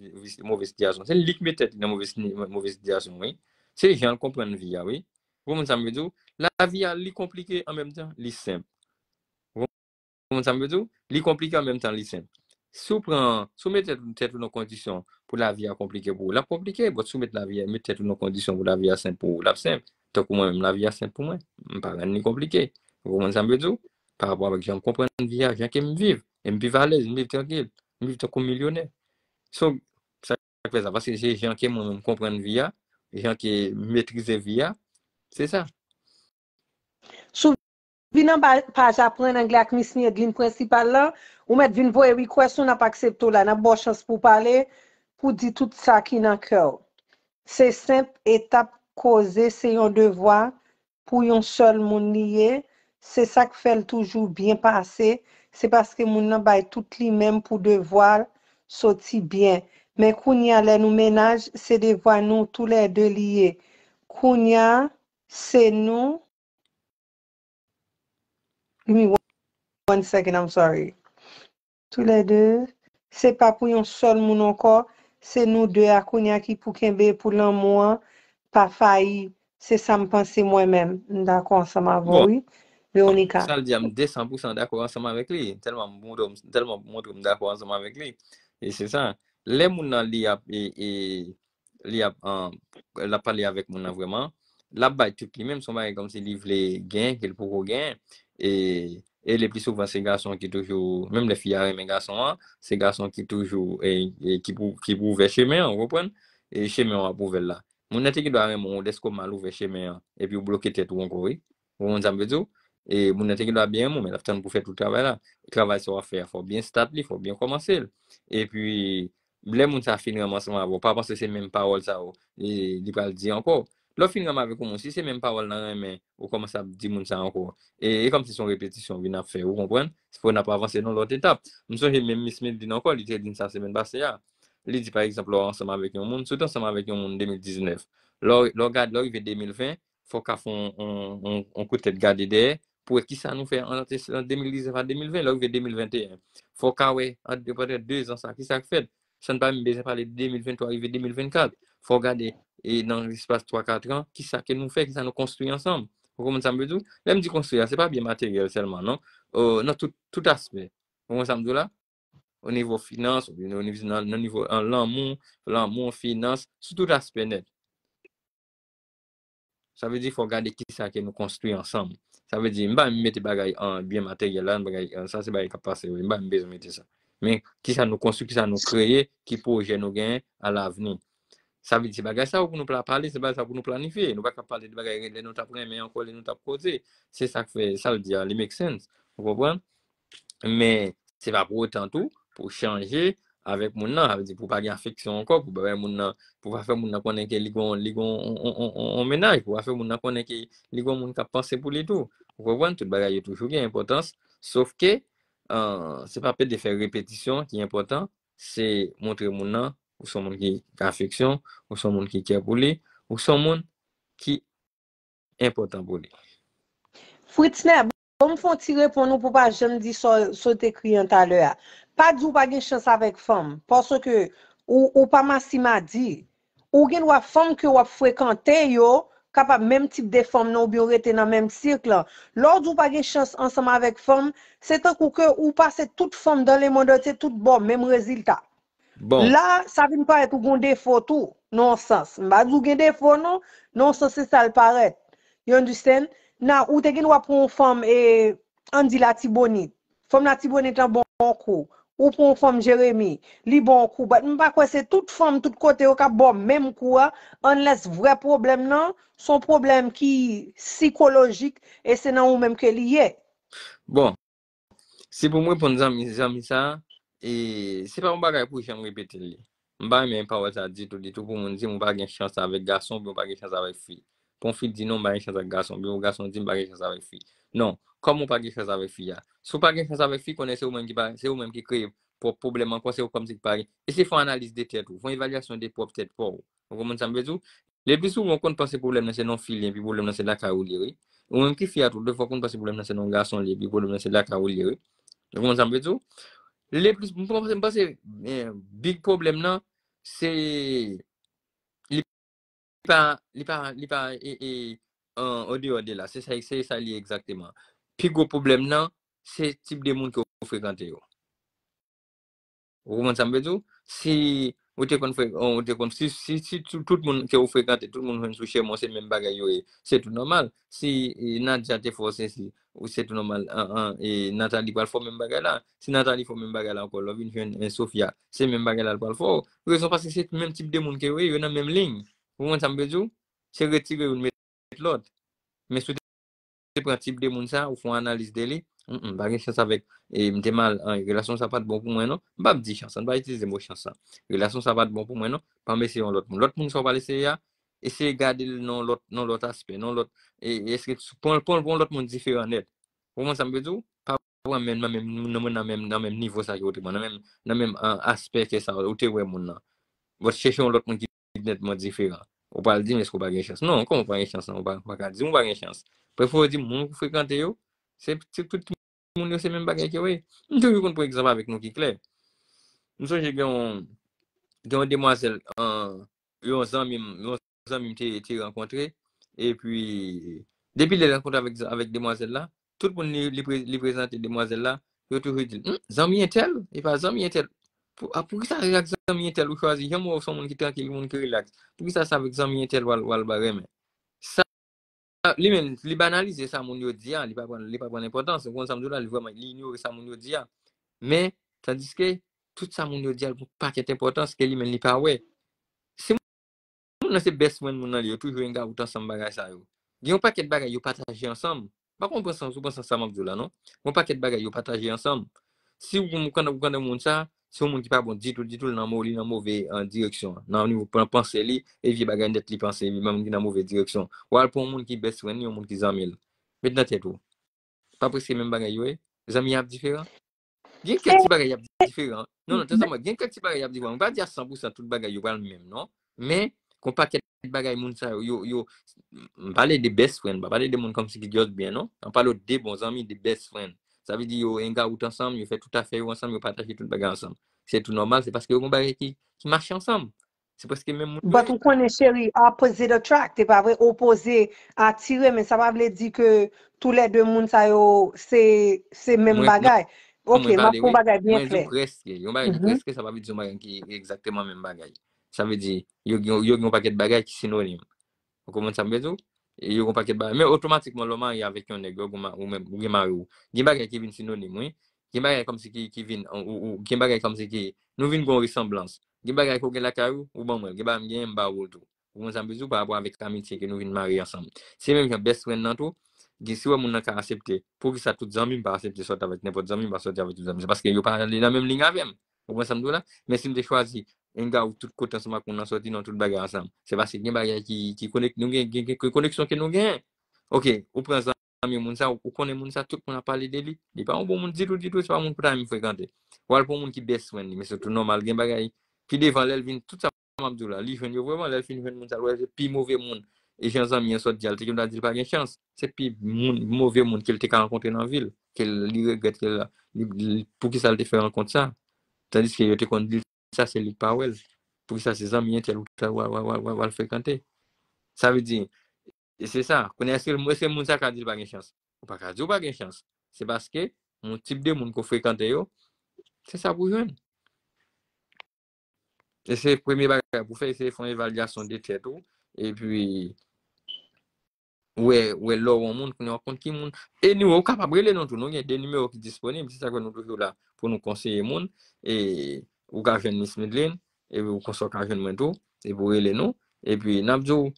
move sitiyasyon? Se li k met tèt li nan move, move sitiyasyon, wi. Se jan l konprann vi a, wi. Ou konprann sa m vle di w? Lavi a, li konplike an menm tan, li senp. Ou konprann sa m vle di w? Li konplike an menm tan, li senp. Si w pran, si w met tèt, tèt ou nan kondisyon pou lavi a konplike pou ou, l ap konplike. But si w met lavi a, met tèt ou nan kondisyon pou lavi a senp pou ou, l ap senp. Tankou mwen menm, lavi a senp pou mwen. M pa rann li konplike. Ou konprann sa m vle di w? Pa rapò avèk jan m konprann vi a, jan ke m viv. E m viv alèz, m viv trankil. M viv tankou milyonè. So, sa k fè sa, paske se jan ke mwen menm konprann vi a, jan ke m metrize vi a, se sa. Si w vin anba paj Aprann Anglè ak Miss Miedline prensipal la, ou mèt vin voye request ou, n ap aksepte w la, n ap ba w chans pou w pale, pou di tout sa ki nan kè w. Se senp, etap koze se yon devwa pou yon sèl moun li ye, se sa k fè l toujou byen pase, se paske moun nan bay tout li menm pou devwa l soti byen. Men kounye a lè nou mennaj, se devwa nou toulède li ye. Kounye a, se nou. Give me one, one second, I'm sorry. Toulède, se pa pou yon sèl moun ankò, se nou de a kounye a ki pou kenbe pou lanmou an pa fayi. Se sa m panse mwen menm. M dakò ansanm avè w, wi. Veronica. Sa l di a, m de san pou san dakò ansanm avèk li. Tèlman m montre m, tèlman m montre m dakò ansanm avèk li. E se sa. Lè moun nan li ap, e, e, li ap, um, l ap pale avèk moun nan vrèman, l ap bay tout li menm, se yon bagay kòmsi li vle gen, ke l poko gen. E, e le pli souvan, se gason ki toujou, menm lè fi a renmen gason an, se gason ki toujou, e, e ki pou, ki pou ouvè chemen an, ou konprann? E chemen an ap ouvè l la. Moun nan te gen dwa renmen w, dèske w mal ouvè chemen an, epi w bloke tèt ou ankò, wi. Ou konprann sa m vle di w? E moun nan te gen dwa byen renmen w, men l ap tann pou fè tout travay la. Travay sa w ap fè a, fò w byen stat li, fò w byen kòmanse l. Epi, lè moun sa fin renmen ansanm avè w, pa panse se menm pawòl sa yo, e, li pral di ankò. Lè w fin renmen avèk yon moun, si se menm pawòl nan renmen, ou kòmanse ap di moun sa ankò. E, e kòmsi se yon repetisyon w vin ap fè, ou konprann? Se pou n ap avanse nan lòt etap. M sonje menm Miss Miedline ankò, li te di m sa semèn pase a. Li di, pa egzanp, lè w ansanm avèk yon moun, si w te ansanm avèk yon moun de mil diznèf, lè w, lè w gade, lè w rive de mil ven, fò w ka fè yon, yon, yon, yon kout tèt gade dèyè, pou wè kisa nou fè ant, ant de mil diznèf a de mil ven, lè w rive de mil venteyen. Fò w ka wè, ant, pandan de zan sa, kisa k fèt. San n pa menm bezwen pale de de mil venntwa rive de mil vennkat. Fò w gade, e nan espas twa, kat an, kisa ke nou fè, kisa nou konstwi ansanm. Ou konprann sa m vle di w? Lè m di konstwi a, se pa byen materyèl sèlman, non. Euh, nan tout, tout aspè. Ou konprann sa m di w la? O nivo finans, o nivo, nan, nan nivo, an, lanmou, lanmou, finans, sou tout aspè nèt. Sa vle di fò w gade kisa ke nou konstwi ansanm. Sa vle di, m pa menm mete bagay an byen materyèl la, bagay, an, sa se bagay k ap pase, wi, m pa menm bezwen mete sa. Men, kisa nou konstwi, kisa nou kreye, ki pwojè nou genyen alavni. Sa vle di, se bagay sa yo pou nou pla-, pale, se bagay sa yo pou nou planifye. Nou pa ka pale de bagay lè nou t ap renmen ankò, lè nou t ap koze. Se sa k fè, sa l di a, li make sense. Ou konprann? Men, se pa pou otan tou, pou w chanje avèk moun nan, sa vle di pou w pa gen afeksyon ankò, pou w pa fè moun nan, pou w pa fè moun nan konnen ke li gon, li gon on, on, on, on, on mennaj, pou w pa fè moun nan konnen ke li gon moun k ap panse pou li tou. Ou konprann? Tout bagay yo toujou gen enpòtans, sof ke, euh, se pa pede fè repetisyon ki enpòtan, se montre moun nan, ou se yon moun ki gen afeksyon, ou se yon moun ki kè pou li, ou se yon moun ki enpòtan pou li. Fritzner, bon, m fè yon ti reponn ou pou pa janm di sa w, sa w te ekri an talè a. Pa di w pa gen chans avèk fanm, paske ou, ou pa masimadi. Ou gen dwa fanm ke w ap frekante yo, kapab menm tip de fanm nan oubyen w rete nan menm sik lan. Lè w di w pa gen chans ansanm avèk fanm, se tankou ke ou pase tout fanm dans le monde entier, tout ba w menm rezilta. Bon. La, sa vin parèt ou gon defo tou, nan yon sans. M pa di w gen defo non, nan yon sans se sa l parèt. You understand? Now, ou te gen dwa pran yon fanm, e, ann di Latibonit. Fanm Latibonit lan ba w yon kou. Ou pran yon fanm Jeremi, li ba w yon kou. But m pa kwè se tout fanm, tout kote yo k ap ba w menm kou a, unless vrè pwoblèm nan, se yon pwoblèm ki sikolojik, e se nan ou menm ke li ye. Bon, si pou m reponn zanmi, zanmi sa, e, se pa yon bagay pou janm repete li. M pa renmen pawòl sa ditou, ditou pou moun di m ou pa gen chans avèk gason, oubyen ou pa gen chans avèk fi. Pou yon fi di non, m pa gen chans avèk gason, oubyen yon gason di m pa gen chans avèk fi. Non, kòman w pa gen chans avèk fi a? Si w pa gen chans avèk fi, konnen se ou menm ki pa, se ou menm ki kreye pwòp pwoblèm ankò, se ou kòmsi ki pa gen. E se fè yon analiz de tèt ou, fè yon evalyasyon de pwòp tèt pa w. Ou konprann sa m vle di w? Le pli souvan, ou konn panse pwoblèm nan se nan fi li, epi pwoblèm nan se lakay ou li ye, wi. Ou menm ki fi a tou, defwa ou konn panse pwoblèm nan se nan gason li, epi pwoblèm nan se lakay ou li ye, wi. Ou konprann sa m vle di w? Le plis, m panse, m panse, eh, big pwoblèm nan, se li pa, li pa, li pa, e, e, an, an deyò de la. Se sa, se sa li ye egzakteman. Pi gwo pwoblèm nan, se tip de moun ke w frekante yo. Ou konprann sa m vle di w? Si ou te konn fre, ou te konn, si, si, si tout, tout moun ke ou frekante, tout moun jwenn sou chemen w, se menm bagay yo ye, se tou nòmal. Si, e, Nadia te fè w sensi, ou se tou nòmal, an, an, e, Nathalie pral fè w menm bagay la. Si Nathalie fè w menm bagay la ankò, lè w vin jwenn, e, Sophia, se menm bagay la l pral fè w. Rezon paske se menm tip de moun ke yo ye, yo nan menm liy. Ou konprann sa m vle di w? Se retire youn, met lòt. Men si w te pran tip de moun sa, ou fè yon analiz de li, mm, mm, m pa gen chans avèk, e, m te mal, an, relasyon sa pa t bon pou mwen, non. M p ap di chans, an, m pa itilize mo chans lan. Relasyon sa pa t bon pou mwen, non. Ban m eseye yon lòt moun. Lòt moun sa w pral eseye a, eseye gade l nan lòt, nan lòt aspè, nan lòt, e, e èske, pran, pran, pran lòt moun diferan nèt. Ou konprann sa m vle di w? Pa pran menm, nan menm, nan menm, nan menm, nan menm nivo sa ke w te pran, nan menm, nan menm, an, aspè ke sa, ou te wè moun nan. But chèche yon lòt moun ki nètman diferan. Ou pral di m, èske w pa gen chans? Non, kòman w pa gen chans lan? Ou pa, ou pa ka di m ou pa gen chans. Prefere w di moun ou frekante yo, se, se tout moun yo se menm bagay ke yo ye. M toujou konn pran egzanp avèk nou ki klè. M sonje gen yon, gen yon demwazèl, an, yon zanmi m, yon zanmi m te, te rankontre, epi depi lè l rankontre avèk, avèk demwazèl la, tout moun li, li, pre- li prezante demwazèl la, yo toujou di l, "Hmm, zanmi entèl, e pa zanmi entèl." Pou, a, poukisa se ak zanmi entèl ou chwazi? Janm wè w se yon moun ki trankil, yon moun ki rilaks. Poukisa se avèk zanmi entèl w al, w al ba renmen? Sa, li menm, li banalize sa moun yo di a, li pa pran, li pa pran enpòtans. Ou konn sa m di w la, li vrèman, li inyore sa moun yo di a. Men, tandiske, tout sa moun yo di a, l gon pakèt enpòtans ke li menm li pa wè. Si moun nan se best friend moun nan li, yo toujou hangout ansanm bagay sa yo. Gen yon pakèt bagay yo pataje ansanm. M pa konn pran sans, ou pran sans sa m ap di w la, non. Yon pakèt bagay yo pataje ansanm. Si ou, ou konn, ou konn moun sa, se yon moun ki pa bon ditou, ditou, li nan mo-, li nan move, an, direksyon. Nan nivo pan- panse li, e vye bagay nèt li panse, li menm ki nan move direksyon. W al pran yon moun ki best friend li, yon moun ki zanmi l. Met nan tèt ou. Pa prèske menm bagay yo ye. Zanmi ap diferan. Gen kèk ti bagay y ap diferan. Non, non, tanzantan, gen kèk ti bagay y ap diferan. M pa di a san pou san tout bagay yo pral menm, non. Men, gon pakèt bagay moun sa yo, yo, yo, m pale de best friend, m pa pale de moun kòmsi ki just byen, non. M pale de bon zanmi, de best friend. Sa vle di yo hangout ansanm, yo fè tout afè yo ansanm, yo pataje tout bagay ansanm. Se tou nòmal, se paske yo gon bagay ki, ki mache ansanm. Se prèske menm moun yo But ye. Ou konnen, cheri, opposite attract, e pa vre? Opoze atire, men sa pa vle di ke toulède moun sa yo se, se menm Mwen, non, bagay. Ok, mwen m ap pale, fè yon wi. Bagay byen Mwen di w klè. Prèske. Yon bagay ki Mhm. Prèske, sa pa vle di yon bagay ki egzakteman menm bagay. Sa vle di, yo, yo, yo gen yon pakèt bagay ki sinonim. Ou konprann sa m vle di w? E yo gen yon pakèt bagay. Men otomatikman, lè w marye avèk yon nèg, ou gen ma- ou menm, ou gen mari w. Gen bagay ki vin sinonim, wi. Gen bagay kòmsi ki, ki vin, ou, ou, gen bagay kòmsi ki, nou vin gen yon resanblans. Gen bagay ke w gen lakay ou, ou ban mwen l. Gen bagay m genyen, m ba ou l tou. Ou konprann sa m vle di w, pa rapò avèk amitye ke nou vin marye ansanm. Se menm jan best friend nan tou, gen si w wè moun nan ka aksepte. Poukisa tout zanmi m pa aksepte sòti avèk nenpòt zanmi, m pa sòti avèk tout zanmi? Se paske yo pa ale nan menm liy avè m. Ou konprann sa m di w la? Men si m te chwazi hangout tout kote ansanm ak moun nan, sòti nan tout bagay ansanm, se paske gen bagay ki, ki konek-, nou gen, gen, gen koneksyon ke nou genyen. Ok, ou pran zanmi moun sa, ou konnen moun sa, tout moun ap pale de li. Li pa yon bon moun ditou, ditou, se pa moun pou ta menm frekante. W al pran moun ki best friend li, men se tou nòmal, gen bagay pi devan lè l vin, tout sa m ap di w la, li jwenn yo vrèman, lè l fin jwenn moun sa, l wè se pi move moun. E jan zanmi an sot di a, l te gen dwa di l pa gen chans. Se pi moun, move moun ke l te ka rankontre nan vi l, ke l, li regrèt ke l, li, li, poukisa l te fè rankont sa. Tandiske yo te konn di l sa, se li k pa wè l. Poukisa se zanmi entèl ou ta w al, w al, w al, w al frekante? Sa vle di, e se sa. Kounye a, èske, èske moun sa ka di l pa gen chans? Ou pa ka di w pa gen chans. Se paske moun, tip de moun ke w frekante yo, se sa pou w jwenn. E se premye bagay pou w fè, se fè yon evalyasyon de tèt ou, epi wè, wè lè w yon moun, kounye a w ap konn ki moun. Anyway, ou kapab rele nou tou, nou gen de nimewo ki disponib, se sa k fè nou toujou la pou nou konseye moun. E ou ka jwenn Miss Midline, epi ou konsa w ka jwenn mwen tou, epi w rele nou, epi n ap di w,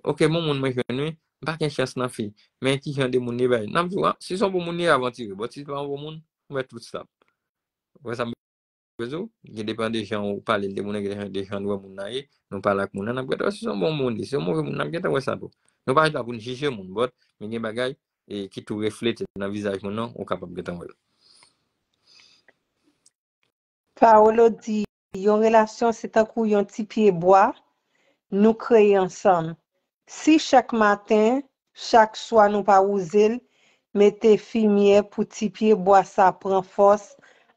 ok, bon moun mwen jwenn wi, m pa gen chans nan fi, men ki jan de moun li bay? N ap di w, a, si se yon bon moun li avantiye, but si se pa yon bon moun, ou mèt tout stop. Ou wè sa m vle di w? Gen depan de jan ou pale l, de moun nan, gen de jan nou wè moun nan ye, nou pale ak moun nan, n ap gentan wè si se yon bon moun li, si se yon move moun, n ap gentan wè sa tou. Nou pa la pou n jije moun, but, men gen bagay, e ki tou reflete nan vizaj moun nan, ou kapab gentan wè l. Paolo di, yon relasyon se tankou yon ti pye bwa nou kreye ansanm. Si chak maten, chak swa nou pa wouze l, mete fimyè pou ti pye bwa sa pran fòs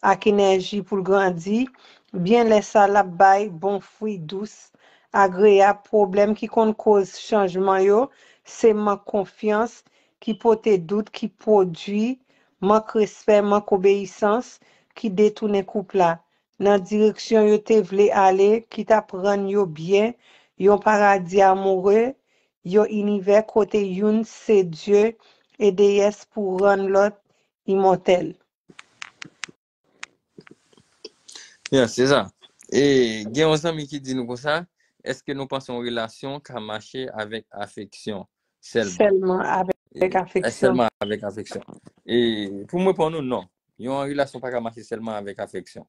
ak enèji pou l grandi, byen lè sa l ap bay bon fwi dous, agreyab. Pwoblèm ki konn koz chanjman yo se mank konfyans ki pote dout ki pwodui mank respè, mank obeyisans ki detounen koup la nan direksyon yo te vle ale, ki t ap rann yo byen, yon paradi amoure, yon inivè kote youn se dye e deyès pou rann lòt imòtèl. Yeah, se sa. E gen yon zanmi ki di nou konsa, èske nou panse yon relasyon ka mache avèk afeksyon sèlman? Sèlman avèk afeksyon. Sèlman avèk afeksyon. E pou mwen, pou nou, non. Yon relasyon pa ka mache sèlman avèk afeksyon.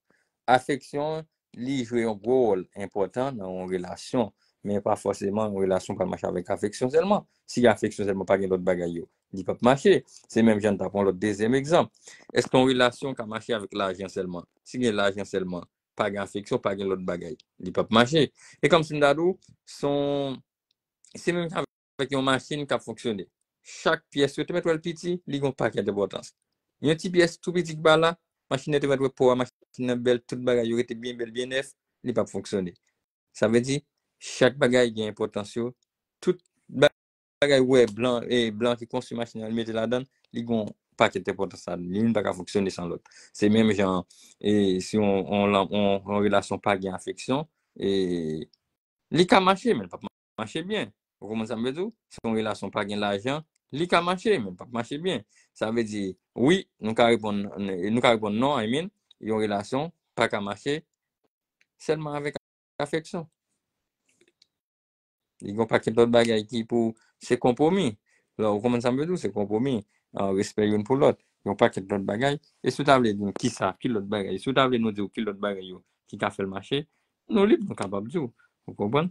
Afeksyon, li jwe yon gwo wòl enpòtan nan yon relasyon, men pa fòseman yon relasyon pral mache avèk afeksyon sèlman. Si gen afeksyon sèlman, pa gen lòt bagay yo, li p ap mache. Se menm jan n ta pran lòt dezyèm egzanp. Èske yon relasyon ka mache avèk lajan sèlman? Si gen lajan sèlman, pa gen afeksyon, pa gen lòt bagay, li p ap mache. E kòmsi m ta di w, se yon, se menm jan avèk yon machin k ap fonksyone. Chak pyès yo te mèt wè l piti, li gen yon pakèt enpòtans. Yon ti pyès tou piti ki pa la, machin nan te mèt wè po a, machin nan bèl, tout bagay yo rete byen bèl, byen nèf, li p ap fonksyone. Sa vle di, chak bagay gen enpòtans yo, tout bagay ou wè blan, e blan ki konstwi machin nan, li mete ladan l, li gen yon pakèt enpòtans ladan l, li menm pa ka fonksyone san lòt. Se menm jan, e si yon, yon, yon, yon relasyon pa gen afeksyon, e li ka mache, men l p ap mache byen. Ou konprann sa m vle di w? Si yon relasyon pa gen lajan, li ka mache, men l p ap mache byen. Sa vle di, wi, nou ka reponn, nou ka reponn non, I mean, yon relasyon pa ka mache sèlman avèk afeksyon. Li gen yon pakèt lòt bagay ki pou, se konpwomi. Lè ou konprann sa m vle di w, se konpwomi. Ah, respè youn pou lòt. Yon pakèt lòt bagay. E si w ta vle di m kisa, ki lòt bagay, si w ta vle nou di w ki lòt bagay yo ki ka fè l mache, nou lib, nou kapab di w. Ou konprann?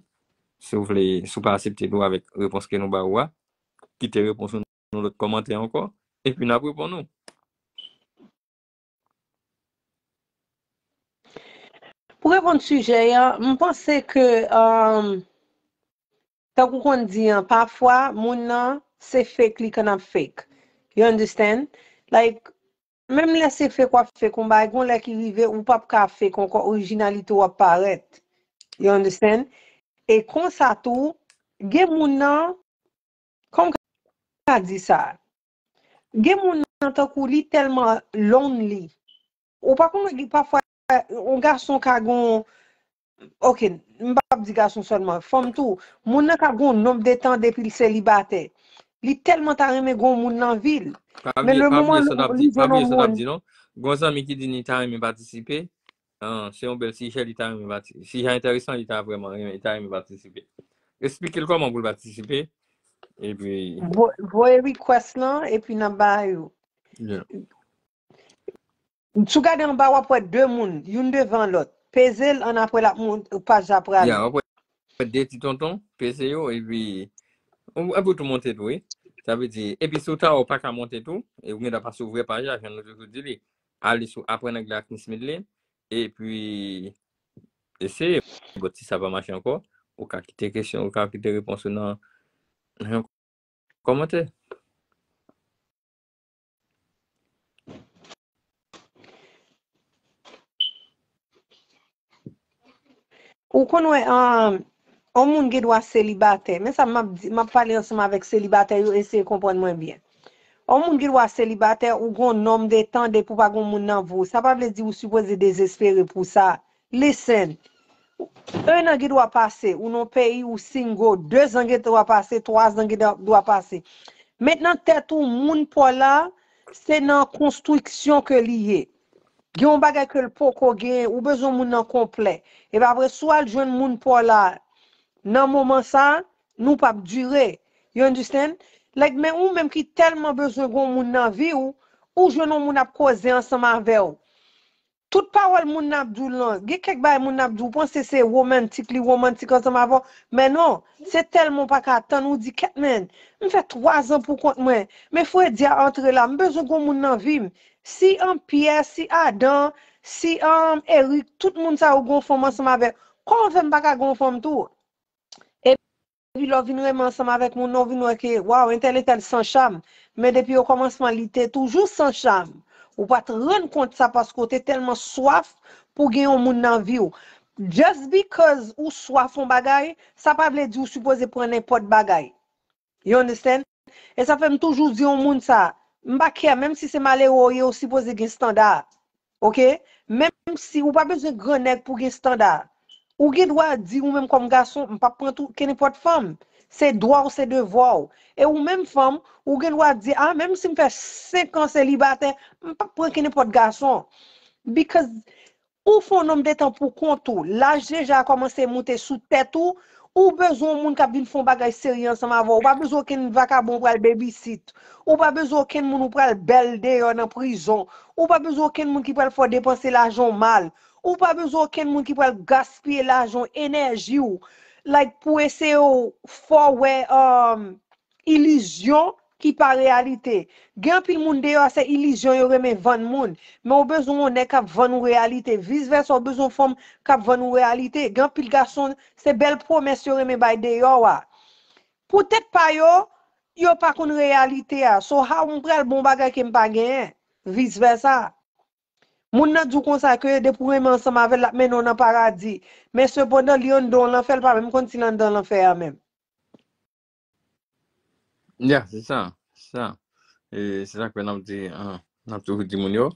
Si w vle, si w pa aksepte nou avèk repons ke nou ba ou a, kite repons ou nan lòt kòmantè ankò, epi n ap reponn ou. Pou reponn sijè a, m panse ke, um, tankou konn di an, pafwa, moun nan, se fake li konn ap fake. You understand? Like, menm lè se fake w ap fake, yon bagay, gon lè ki rive, ou p ap ka fake ankò, orijinalite w ap parèt. You understand? E konsa tou, gen moun nan, kòman m ka di sa? Gen moun nan tankou li tèlman lonely. Ou pa konn gen pafwa yon gason ka gon, ok, m p ap di gason sèlman, fanm tou. Moun nan ka gon nonb de tan depi l selibatè. Li tèlman ta renmen gon moun nan vi l. Men le moman li jwenn yon moun. Gon zanmi ki di li ta renmen patisipe. Ah, se yon bèl sijè, li ta renmen pati-, sijè enteresan, li ta vrèman renmen, li ta renmen patisipe. Eksplike l kòman pou l patisipe. Epi. Voye request lan, epi n ap ba yo. Si w gade anba, w ap wè de moun, youn devan lòt. Peze l, annapre l ap mont, paj la prale. Yeah, w ap wè de ti tonton, peze yo, epi, epi w tou monte tou, wi. Sa vle di, epi si w ta wè w pa ka monte tou, e ou gen dwa pa sou vrè paj la, jan nou toujou di li. Ale sou Aprann Anglè ak Miss Midlin, epi eseye. Bon, si sa pa mache ankò, ou ka kite kesyon, ou ka kite repons ou nan, nan yon kòmantè. Ou konn wè, um, yon moun gen dwa selibatè. Men sa m ap di, m ap pale ansanm avèk selibatè yo, eseye konprann mwen byen. Yon moun gen dwa selibatè, ou gon nonm de tan depi w pa gon moun nan vi w. Sa pa vle di ou sipoze dezespere pou sa. Listen. En an gen dwa pase, ou nan peyi, ou single, de zan gen dwa pase, twa zan gen dwa pase. Mentnan, tèt ou, moun pa w la, se nan konstriksyon ke li ye. Gen yon bagay ke l poko genyen, ou bezwen moun nan konplè. Epi apre, si w al jwenn moun pa w la nan moman sa, nou p ap dire. You understand? Like, men ou menm ki tèlman bezwen gon moun nan vi w, ou jwenn yon moun ap koze ansanm avè w. Tout pawòl moun nan ap di w lan, gen kèk bagay moun nan ap di w, ou panse se womantik, li womantik ansanm avè w. Men non, se tèlman w pa ka tann, ou di, "Kèt, men, m fè twa zan pou kont mwen, men Fredi a antre la, m bezwen gon moun nan vi m." Si an Pyè, si Adan, si an Erik, tout moun sa yo gon fanm ansanm avè, kòman fè m pa ka gon fanm tou? Epi lè w vin renmen ansanm avèk moun nan, w vin wè ke, waw, entèl, entèl san cham. Men depi okòmansman, li te toujou san cham. Ou pa t rann kont sa paske w te tèlman swaf pou gen yon moun nan vi w. Just because ou swaf yon bagay, sa pa vle di ou sipoze pran nenpòt bagay. You understand? E sa fè m toujou di yon moun sa, m pa kè, menm si se malere w ye, ou sipoze gen standa. Oke? Menm si ou pa bezwen gran nèg pou gen standa. Ou gen dwa di, ou menm kòm gason, "M p ap pran tou, kenenpòt fanm." Se dwa w, se devwa w. E ou menm fanm, ou gen dwa di, "A, menm si m fè senk an selibatè, m p ap pran kenenpòt gason." Because ou fè yon nonm de tan pou kont ou, laj deja kòmanse moute sou tèt ou, ou bezwen yon moun k ap vin fè yon bagay serye ansanm avè w. Ou pa bezwen okenn vakabon ou pral babysit. Ou pa bezwen okenn moun ou pral bèl deyò nan prizon. Ou pa bezwen okenn moun ki pral fè w depanse lajan w mal. Ou pa bezwen okenn moun ki pral gaspiye lajan w, enèji w, like, pou eseye w fè w wè, um, ilizyon ki pa reyalite. Gen anpil moun deyò a, se ilizyon yo renmen vann moun. Men ou bezwen yon nèg k ap vann ou reyalite. Vis vèsa, ou bezwen yon fanm k ap vann ou reyalite. Gen anpil gason, se bèl pwomès yo renmen bay deyò a. Poutèt pa yo, yo pa konn reyalite a. So, how m pral bon bagay ke m pa genyen? Vis vèsa. Moun nan di w konsa ke depi w renmen ansanm avè l, l ap mennen w nan paradi. Men sepandan, li anndan w lanfè, l pa menm konn si l anndan lanfè a menm. Ya, se sa, se sa. E se sa k fè n ap di, ah, n ap toujou di moun yo,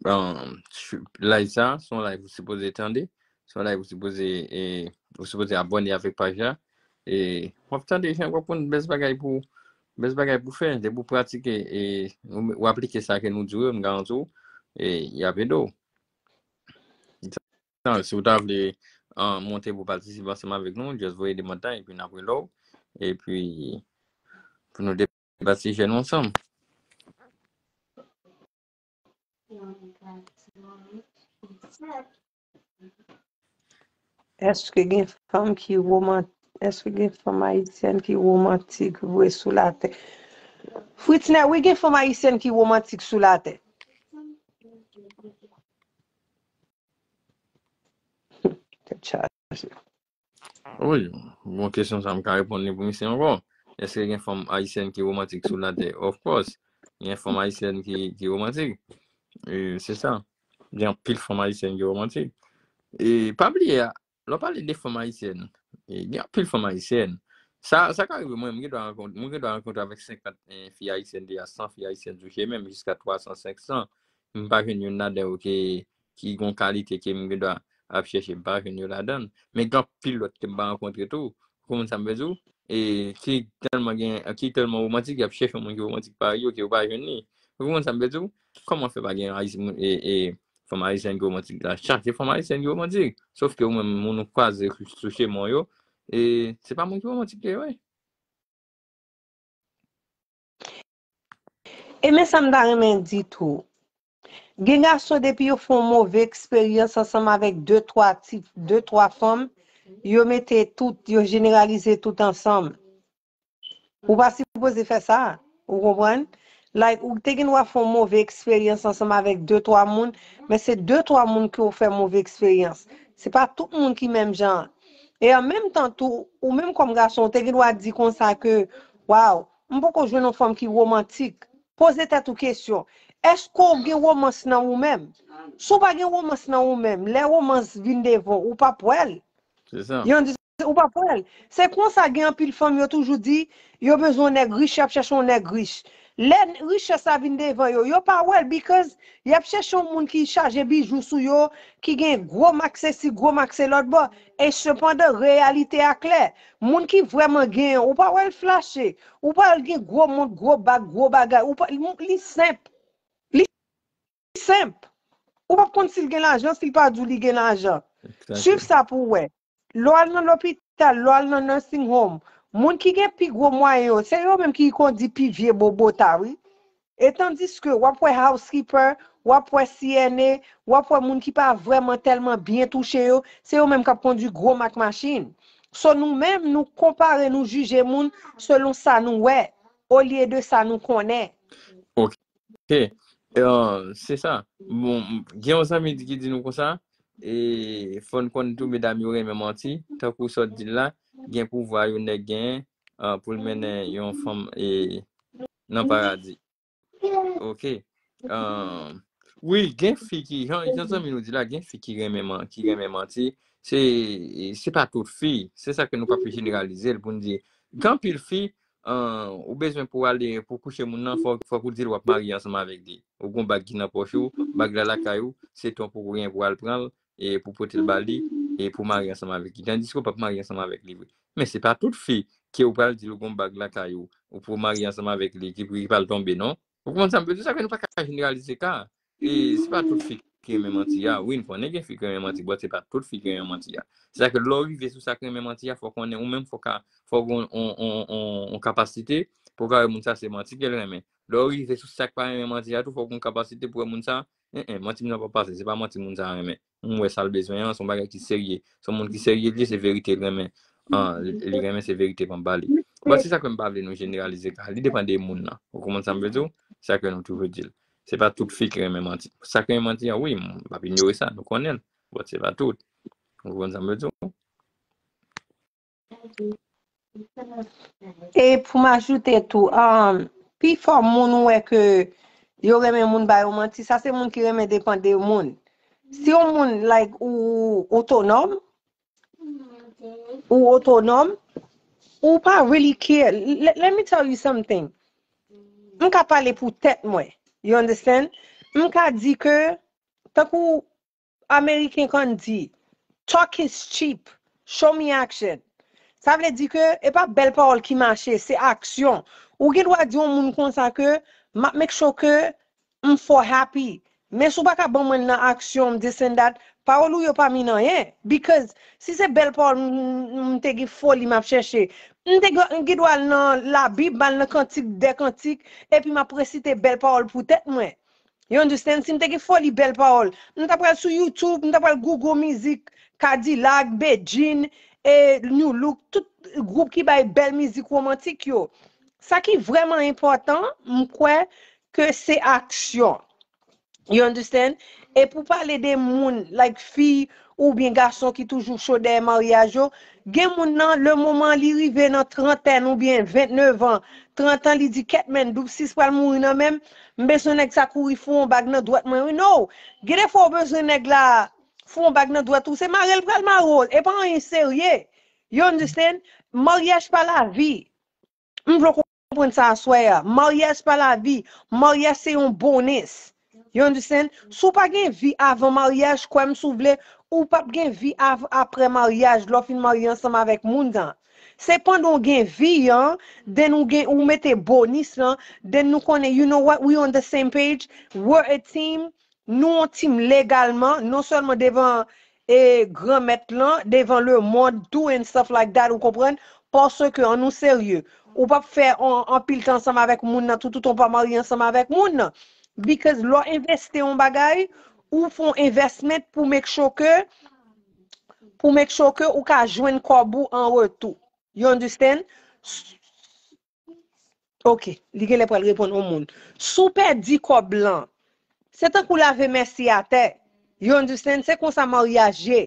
ah, ch- live sa, se yon live ou sipoze tande, se yon live ou sipoze, e, ou sipoze abòne avèk paj la. E w ap tande jan w ap konn bèl bagay pou, bèl bagay pou fè, depi w pratike, e, ou, ou aplike sa ke nou di w yo, m garanti w, e, y ap ede w. Sa, si w ta vle, ah, monte pou patisipe ansanm avèk nou, just voye demann lan, epi n ap rele w, epi pou nou debate sijè nou ansanm. Èske gen fanm ki woman, èske gen fanm ayisyèn ki womantik vre sou latè? Fritznè, wi, gen fanm ayisyèn ki womantik sou latè. Tèt chaje. Wi, bon kesyon sa m ka reponn li pou misye ankò. Èske gen fanm ayisyèn ki womantik sou latè? Of course. Gen fanm ayisyèn ki, ki womantik. E, se sa. Gen anpil fanm ayisyèn ki womantik. E pa bliye, lè w pale de fanm ayisyèn, e, gen anpil fanm ayisyèn. Sa, sa ka rive mwen, mwen gen dwa rankontre, mwen gen dwa rankontre avèk senkant, eh, fi ayisyèn, deja san fi ayisyèn touche, menm jiska twa san, senk san. M pa jwenn youn ladan yo ki, ki gon kalite ke m gen dwa ap chèche, m pa jwenn yo ladan. Men gen anpil lòt ke m pa rankontre tou. Ou konprann sa m vle di w? E ki tèlman gen, ki tèlman womantik, y ap chèche yon moun ki womantik parèy yo, ke yo pa jwenn li. Ou konprann sa m vle di w? Kòman fè pa gen ayis-, moun, e, e, fanm ayisyèn ki womantik la? Chaje fanm ayisyèn ki womantik. Sof ke ou menm, moun ou kwaze sou, sou chemen w yo, e se pa moun ki womantik yo ye. E men sa m ta renmen di tou. Gen gason, depi yo fè yon move eksperyans ansanm avèk de twa ti, de twa fanm, yo mete tout, yo jeneralize tout ansanm. Ou pa sipoze fè sa, ou konprann? Like, ou te gen dwa fè yon move eksperyans ansanm avèk de twa moun, men se de twa moun ke w fè move eksperyans. Se pa tout moun ki menm jan an. E an menm tan tou, ou menm kòm gason, ou te gen dwa di konsa ke, "Waw, m poko jwenn yon fanm ki womantik." Poze tèt ou kesyon, èske w gen womans nan ou menm? Si w pa gen womans nan ou menm, lè womans vin devan w, ou p ap wè l. Se sa. Yon di, ou p ap wè l. Se konsa gen anpil fanm yo toujou di, yo bezwen yon nèg rich, y ap chèche yon nèg rich. Lè richès la vin devan yo, yo pa wè l, because y ap chèche yon moun ki chaje bijou sou yo, ki gen gwo mak sesi, gwo mak se lòt bò. E sepandan, reyalite a klè. Moun ki vrèman genyen, ou pa wè l flache. Ou pa wè l gen gwo mont, gwo bag, gwo bagay. Ou pa, li, li senp. Li senp. Ou p ap konn si l gen lajan, si l pa di w li gen lajan. Suiv sa pou w wè. Lè w al nan lopital, lè w al nan nursing home, moun ki gen pi gwo mwayen yo, se yo menm ki kondi pi vye bobota, wi. E tandiske w ap wè housekeeper, w ap wè C N A, w ap wè moun ki pa vrèman tèlman byen touche yo, se yo menm k ap kondui gwo mak machin. So nou menm, nou konpare, nou jije moun selon sa nou wè, olye de sa nou konnen. Ok. Eh, se sa. Bon, gen yon zanmi ki di nou konsa, e fò n konn tou, medam yo renmen manti, tankou sa w di l la, gen pouvwa yon nèg genyen, ah, pou l mennen yon fanm e nan paradi. Ok. Ah, wi, gen fi ki, jan, jan zanmi nou di la, gen fi ki renmen man-, ki renmen manti. Se, se pa tout fi. Se sa ke nou pa pi jeneralize l pou n di. Gen anpil fi, ah, ou bezwen pou ale, pou kouche moun nan, fòk, fòk ou di l w ap marye ansanm avèk li. Ou gon bag ki nan pòch ou, bag la lakay ou, se tan pou ou gen pou al pran l, e pou pote l ba li, e pou marye ansanm avèk li. Tandiske ou p ap marye ansanm avèk li vre. Men se pa tout fi ke ou pral di l ou gon bag lakay ou, ou pou marye ansanm avèk li, ki, ki pral tonbe, non? Ou konprann sa m vle di? Sa ke nou pa ka jeneralize ka. E se pa tout fi ki renmen manti a. Wi, n konnen gen fi ki renmen manti, but se pa tout fi ki renmen manti a. Se sa ke lè w rive sou sa k renmen manti a, fò konnen ou menm, fò ka, fò gen yon, yon, yon, yon, yon kapasite pou w ka wè moun sa se manti ke l renmen. Lè w rive sou sa k pa renmen manti a tou, fò w gen yon kapasite pou wè moun sa, en, en, manti m nan pa pase, se pa manti moun sa renmen. M wè sa l bezwen an, se yon bagay ki serye. Se yon moun ki serye li ye, se verite l renmen. Ah, li, li renmen, se verite pou m ba li. But se sa ke m pa vle nou jeneralize ka. Li depann de moun nan. Ou konprann sa m vle di w? Se sa ke nou toujou di l. Se pa tout fi ki renmen manti. Sa ki renmen manti an, wi, m p ap inyore sa, nou konnen l. But se pa tout. Ou konprann sa m vle di w? E pou m ajoute tou, um, pifò moun ou wè ke yo renmen moun ba yo manti, sa se moun ki renmen depann de moun. Si yon moun, like, ou otonòm, ou otonòm, ou pa really care. Let, let me tell you something. M ka pale pou tèt mwen. You understand? M ka di ke, tankou Ameriken konn di, "Talk is cheap, show me action." Sa vle di ke e pa bèl pawòl ki mache, se aksyon. Ou gen dwa di yon moun konsa ke, "M ap make sure ke m fò happy." Men si w pa ka ban mwen l nan aksyon, this and that, pawòl ou yo pa mean anyen. Because si se bèl pawòl m, m, m te gen foli m ap chèche, m te gen, m gen dwa al nan Labib, m al nan Kantik dè Kantik, epi m ap resite bèl pawòl pou tèt mwen. You understand? Si m te gen foli bèl pawòl, m ta pral sou YouTube, m ta pral Google mizik Kadilak, Bedjine, e New Look, tout gwoup ki bay bèl mizik womantik yo. Sa ki vrèman enpòtan, m kwè ke se aksyon. You understand? E pou pale de moun, like fi oubyen gason ki toujou cho dèyè maryaj yo, gen moun nan, le moman li rive nan trantèn oubyen vennèf an, trant an, li di, "Kèt, men, doub sis pral mouri nan men m, m bezwen nèg sa kouri foure yon bag nan dwèt mwen, wi." No! Gen de fwa ou bezwen nèg la foure yon bag nan dwèt ou, se mare l pral mare w, e pa anyen serye. You understand? Maryaj pa lavi. M vle w konprann sa aswè a. Maryaj pa lavi. Maryaj se yon bonus. You understand? Si w pa gen vi avan maryaj, kwè m si w vle, ou p ap gen vi av-, aprè maryaj, lè w fin marye ansanm avèk moun nan. Se pandan w gen vi an, then ou gen, ou mete bonis lan, then nou konnen, you know what, we on the same page, we're a team, nou on team legalman, non sèlman devan e Granmèt lan, devan lemonn tou and stuff like that, ou konprann? Paske an nou serye. Ou p ap fè on, anpil tan ansanm avèk moun nan, toutotan w pa marye ansanm avèk moun nan. Because lè w envesti yon bagay, ou fè yon investment pou make sure ke, pou make sure ke ou ka jwenn kòb ou an retou. You understand? Ok, li genlè pral reponn yon moun. Si w pèdi kòb lan, se tankou lave mèsi atè. You understand? Se konsa maryaj ye.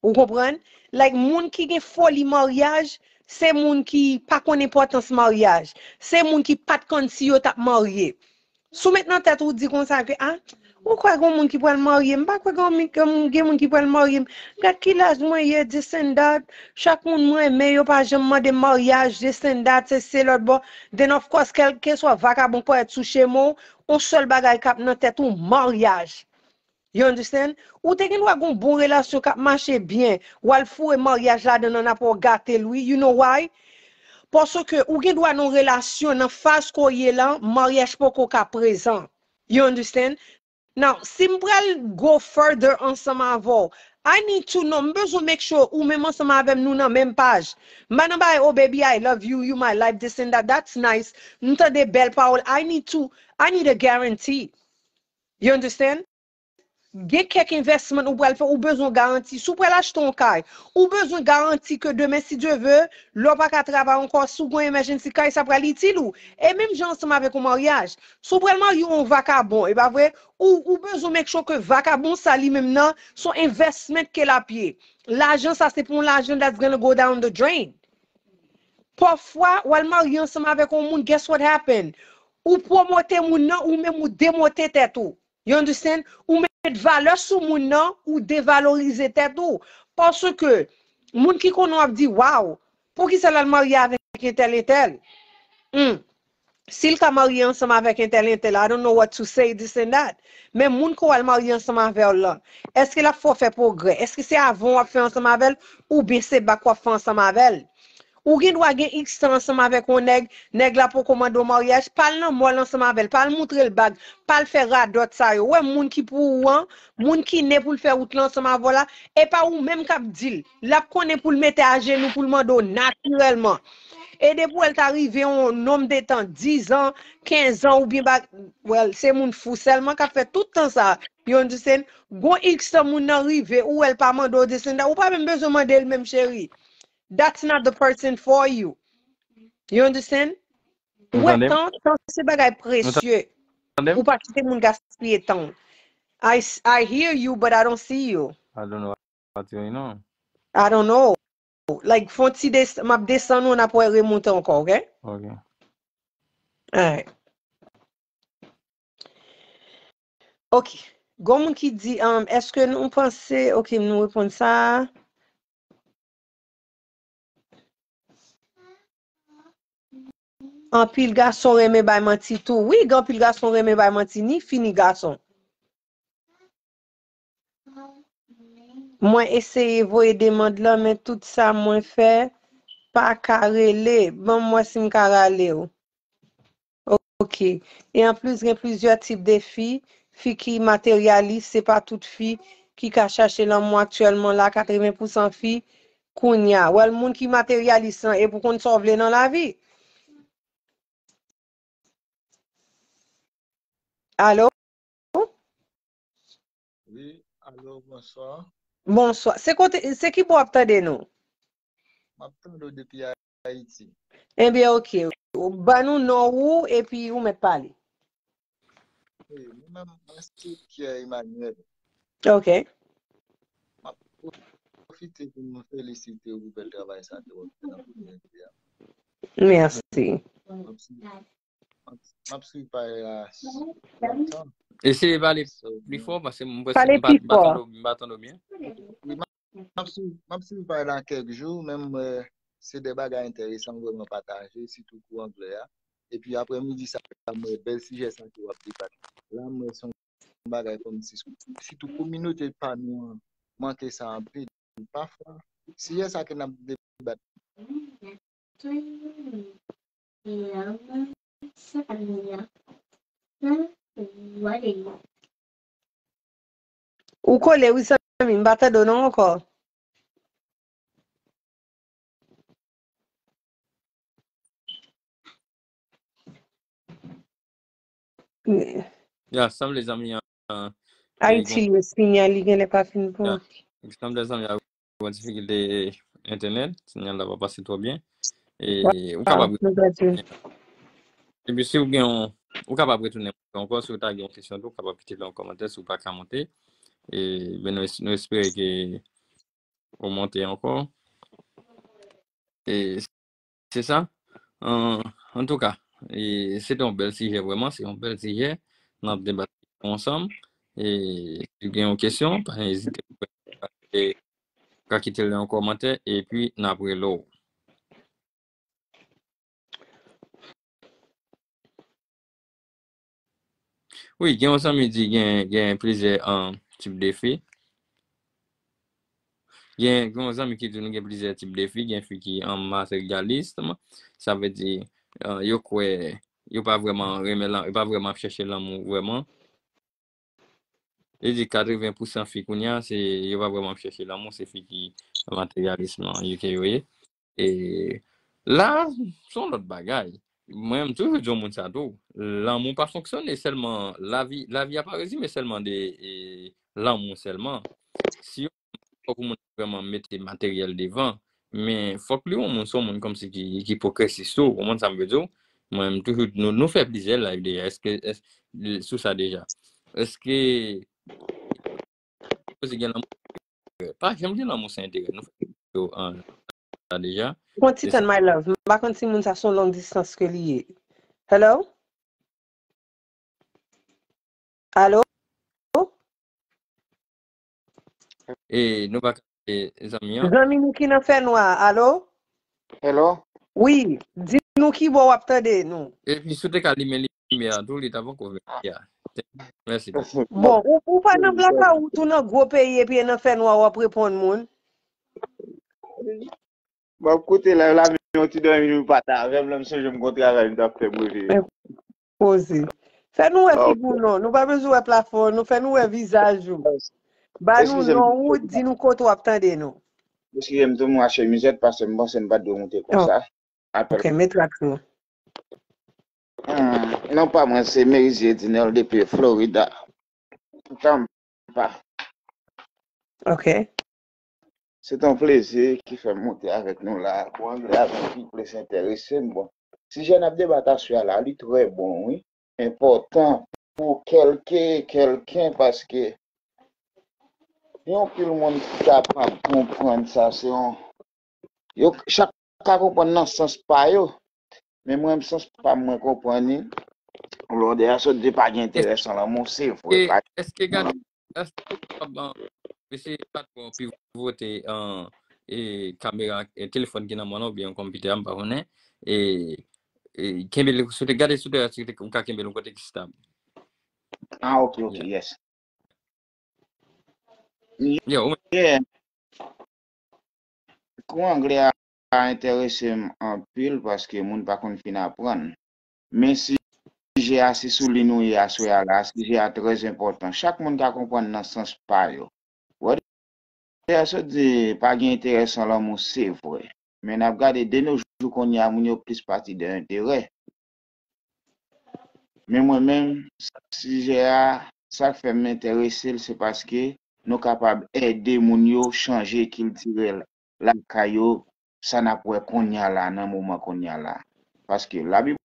Ou konprann? Like, moun ki gen foli maryaj, se moun ki pa konn enpòtans maryaj. Se moun ki pa t konn si yo t ap marye. Si w met nan tèt ou di konsa ke, ah, ou kwè gen moun ki pral marye m? M pa kwè gen moun, gen moun, gen moun ki pral marye m. Gad ki laj mwen ye, this and that. Chak moun mwen renmen, yo pa janm mande m maryaj, this and that, se, se lòt bò. Then, of course, kèlkeswa vakabon pòèt sou chemo, yon sèl bagay k ap nan tèt ou, maryaj. You understand? Ou te gen dwa gen yon bon relasyon k ap mache byen, w al foure maryaj ladan l, apre w gate l, wi. You know why? Paske ou gen dwa nan yon relasyon, nan faz ke w ye la, maryaj poko ka prezan. You understand? Now, si m pral go further ansanm avè w, I need to know, m bezwen make sure ou menm ansanm avè m, nou nan menm paj. M pa nan bagay, "Oh, baby, I love you, you my life, this and that." That's nice. M tande bèl pawòl. I need to, I need a guarantee. You understand? Gen kèk investment ou pral fè, ou bezwen garanti. Si w pral achte yon kay, ou bezwen garanti ke demen, si Dye ve, lè w pa ka travay ankò, si w gen yon emergency, kay sa pral itil ou. E menm jan ansanm avèk yon maryaj. Si w pral marye yon vakabon, e pa vre, ou, ou bezwen make sure ke vakabon sa li menm nan, se yon investment ke l ap ye. Lajan sa se pou yon lajan that's gonna go down the drain. Pafwa, w al marye ansanm avèk yon moun, guess what happen? Ou pwomote moun nan, ou menm ou demote tèt ou. You understand? Ou met valè sou moun nan, ou devalorize tèt ou. Paske moun ki konnen w ap di, "Wow, poukisa l al marye avèk entèl, entèl?" Hmm. Si l ka marye ansanm avèk entèl, entèl, I don't know what to say, this and that. Men moun ke w al marye ansanm avè l lan, èske l ap fè w fè pwogrè? Èske se avan w ap fè ansanm avè l, oubyen se bak w ap fè ansanm avè l? Ou gen dwa gen iks tan ansanm avèk yon nèg, nèg la poko mande w maryaj, pa al nan mòl ansanm avè l, pa al montre l bag, pa al fè radòt sa yo. Ou wè moun ki pou ou an, moun ki ne pou l fè wout lan ansanm avè w la, e pa ou menm k ap di l. L ap konnen pou l mete ajenou pou l mande w natirèlman. E depi w wè l ta rive yon nonm de tan, diz an, kenz an, oubyen ba, well, se moun fou sèlman k ap fè tout tan sa. You understand? Gon iks tan moun nan rive, ou wè l pa mande w this and that, ou pa menm bezwen mande l menm, cheri. That's not the person for you. You understand? Ou wè, tan, tan se bagay presye. Ou pa kite moun gaspiye tan. I, s- I hear you, but I don't see you. I don't know what you know. I don't know. Like, fon ti des, m ap desann ou, n ap wè remonte ankò, ok? Ok. Alright. Ok. Gon moun ki di, um, èske nou panse, ok, nou reponn sa. Anpil gason renmen bay manti tou. Wi, gen anpil gason renmen bay manti, ni fi ni gason. Mwen eseye voye demann lan, men tout sa mwen fè pa ka rele. Ban m wè si m ka rale w. Ok. E anplis, gen plizyè tip de fi. Fi ki materyalis, se pa tout fi ki ka chache lanmou aktyèlman la. Katreven pousan fi kounye a. Well, moun ki materyalis lan, e pou konn sa w vle nan lavi. Alo? Wi, alo, bonswa. Bonswa. Se kote, se ki bò w ap tande nou? M ap tande w depi Ayiti. Ebyen, ok. Ban nou non ou epi ou mèt pale. Wi, mwen menm, mwen se Pierre Emmanuel. Ok. M ap pwofite pou m felisite w pou bèl travay sa ke w ap fè nan kominote a. Mèsi. M ap swiv, m ap, m ap swiv paj la lontan. Eseye pale pli fò, paske m prèske m pa, m pa tande w, m pa tande w byen. Wi, m ap, m ap swiv, m ap swiv paj la kèk jou, men m wè se de bagay enteresan m vrèman pataje, sitou kou anglè a. Epi aprè midi sa, m wè bèl sijè sa ke w ap debat la, m wè se yon bagay kòmsi, sitou kominote pa nou an, manke sa anpil. Pafwa, sijè sa ke n ap debat. Ou kole wi, zanmi m, m pa tande w non ankò. Ya, sanble zanmi an, an, Ayiti, li espinyan, li genlè pa fin bon. Ya, sanble zanmi an gen difikilte entènèt, sinyal la pa pase twò byen. E ou kapab, epi si w gen yon, ou kapab retounen ankò, si w ta gen yon kesyon tou, ou kapab kite l nan kòmantè si w pa ka monte. E, ben, nou, es- nou espere ke ou monte ankò. E se sa. An, antouka, e se te yon bèl sijè vrèman, se yon bèl sijè. N ap debat ansanm. E si w gen yon kesyon, pa ezite pou ka kite l nan yon kòmantè, epi n ap rele w. Wi, gen yon zanmi di gen, gen plizyè, um, tip de fi. Gen, gen yon zanmi ki di nou gen plizyè tip de fi, gen fi ki, um, materyalis, sa vle di, uh, yo kwè, yo pa vrèman renmen lan, yo pa vrèman ap chèche lanmou vrèman. Li di katreven pousan fi kounye a, se, yo pa vrèman ap chèche lanmou, se fi ki materyalis lan, yo ke yo ye. E la, se yon lòt bagay. Mwen, m toujou di yon moun sa tou. lanmou pa fonksyone sèlman, lavi, lavi a pa rezime sèlman de e, lanmou sèlman. Si yo fòk yon moun vrèman mete materyèl devan, men fòk li yon moun, se yon moun kòmsi ki, ki pwogresis tou, ou konprann sa m vle di w? Mwen, m toujou, nou, nou fè plizyè live deja, èske, èske, sou sa deja. Èske koze gen lanmou, pa janm gen lanmou san enterè. Nou fè yo an sa deja. Pran ti tan, my love. M pa konn si moun sa se yon long distance ke li ye. Hello? Alo? E nou pa ka e, zanmi an. Zanmi nou ki nan fènwa, alo? Hello? Wi, di nou ki bò w ap tande nou. Epi si w te ka limen limyè a tou, li t ap ankò vin. Ya. Mèsi. Bon, ou, ou pa nan blakawout, ou nan gwo peyi epi e nan fènwa w ap reponn moun. M ap koute live la, men yon ti dòmi nou pata avè m, lè m sonje m gon travay m t ap fè m reveye. Poze. Fè nou wè figi w non, nou pa bezwen wè plafon, nou fè nou wè vizaj ou. Ba nou non ou, di nou kote w ap tande nou. Eskize m tou, m rache mizèt paske m panse m pa t dwe moute konsa. Apèl. Ok, met trak sou. Hmm, non pa mwen se Merizier Dinel depi Florida. Tampa. Ok. Se t yon plezi ki fè m monte avèk nou la. Bon, anglè a vin pi plis enterese m. Bon, sijè n ap debat aswè a la, li trè bon, wi. Enpòtan pou kèlke, kèlken, paske gen anpil moun ki kapab konprann sa. Se yon, yo, chak ka konprann nan sans pa yo. Men mwen, sans pa m, mwen konprann li. Lòdè a sot di pa gen enterè san lanmou, se vre. Èske gade, èske w ap eseye pa twò pivote e, kamera e, telefòn ki nan men w lan oubyen konpitè a, m pa konnen. E, e, kenbe li sou tè, gade sou tè a, si w ka kenbe l yon kote ki stab. Ah, ok, ok, yes. Yeah. Kou anglè a enterese m anpil paske moun pa konn fin aprann. Men sijè a se sou li nou ye aswè a la, sijè a trè enpòtan. Chak moun ka konprann nan sans pa yo. Wè, Pè a sot di pa gen enterè san lanmou, se vre. Men n ap gade de nos jours kounye a moun yo plis pati de enterè. Men mwen menm, sijè a, sa k fè m enterese l, se paske nou kapab ede moun yo chanje kiltirèl lakay yo, sa n ap wè kounye a la, nan moman kounye a la. Paske Labib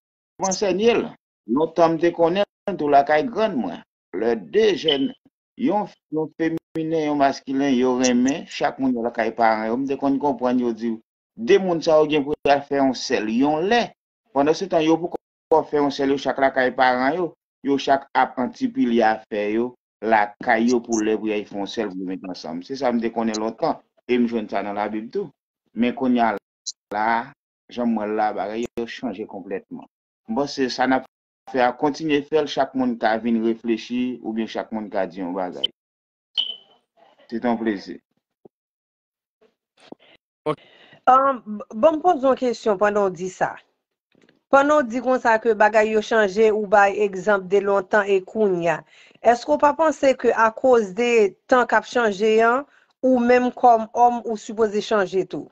ansèye l. Lontan m te konnen l tou lakay grann mwen. Lè de jèn, yon, yon feminen, yon maskilen, yo renmen, chak moun yo lakay paran yo, m te konn konprann yo di, de moun sa yo gen pou y al fè yon sèl, yon lè. Pandansetan, yo poko fè yon sèl, yo chak lakay paran yo, yo chak ap antipile afè yo lakay yo pou lè pou y al fè yon sèl pou yo met ansanm. Se sa m te konnen lontan, e m jwenn sa nan Labib tou. Men kounye a la, jan m wè l la, bagay yo chanje konplètman. M panse sa n ap fè a, kontinye fè l, chak moun ka vin reflechi oubyen chak moun ka di yon bagay. Se t yon plezi. Ban m poze yon kesyon pandan w di sa. Pandan w di konsa ke bagay yo chanje, ou bay egzanp de lontan e kounye a, èske w pa panse ke akoz de tan k ap chanje an, ou menm kòm òm, ou sipoze chanje tou?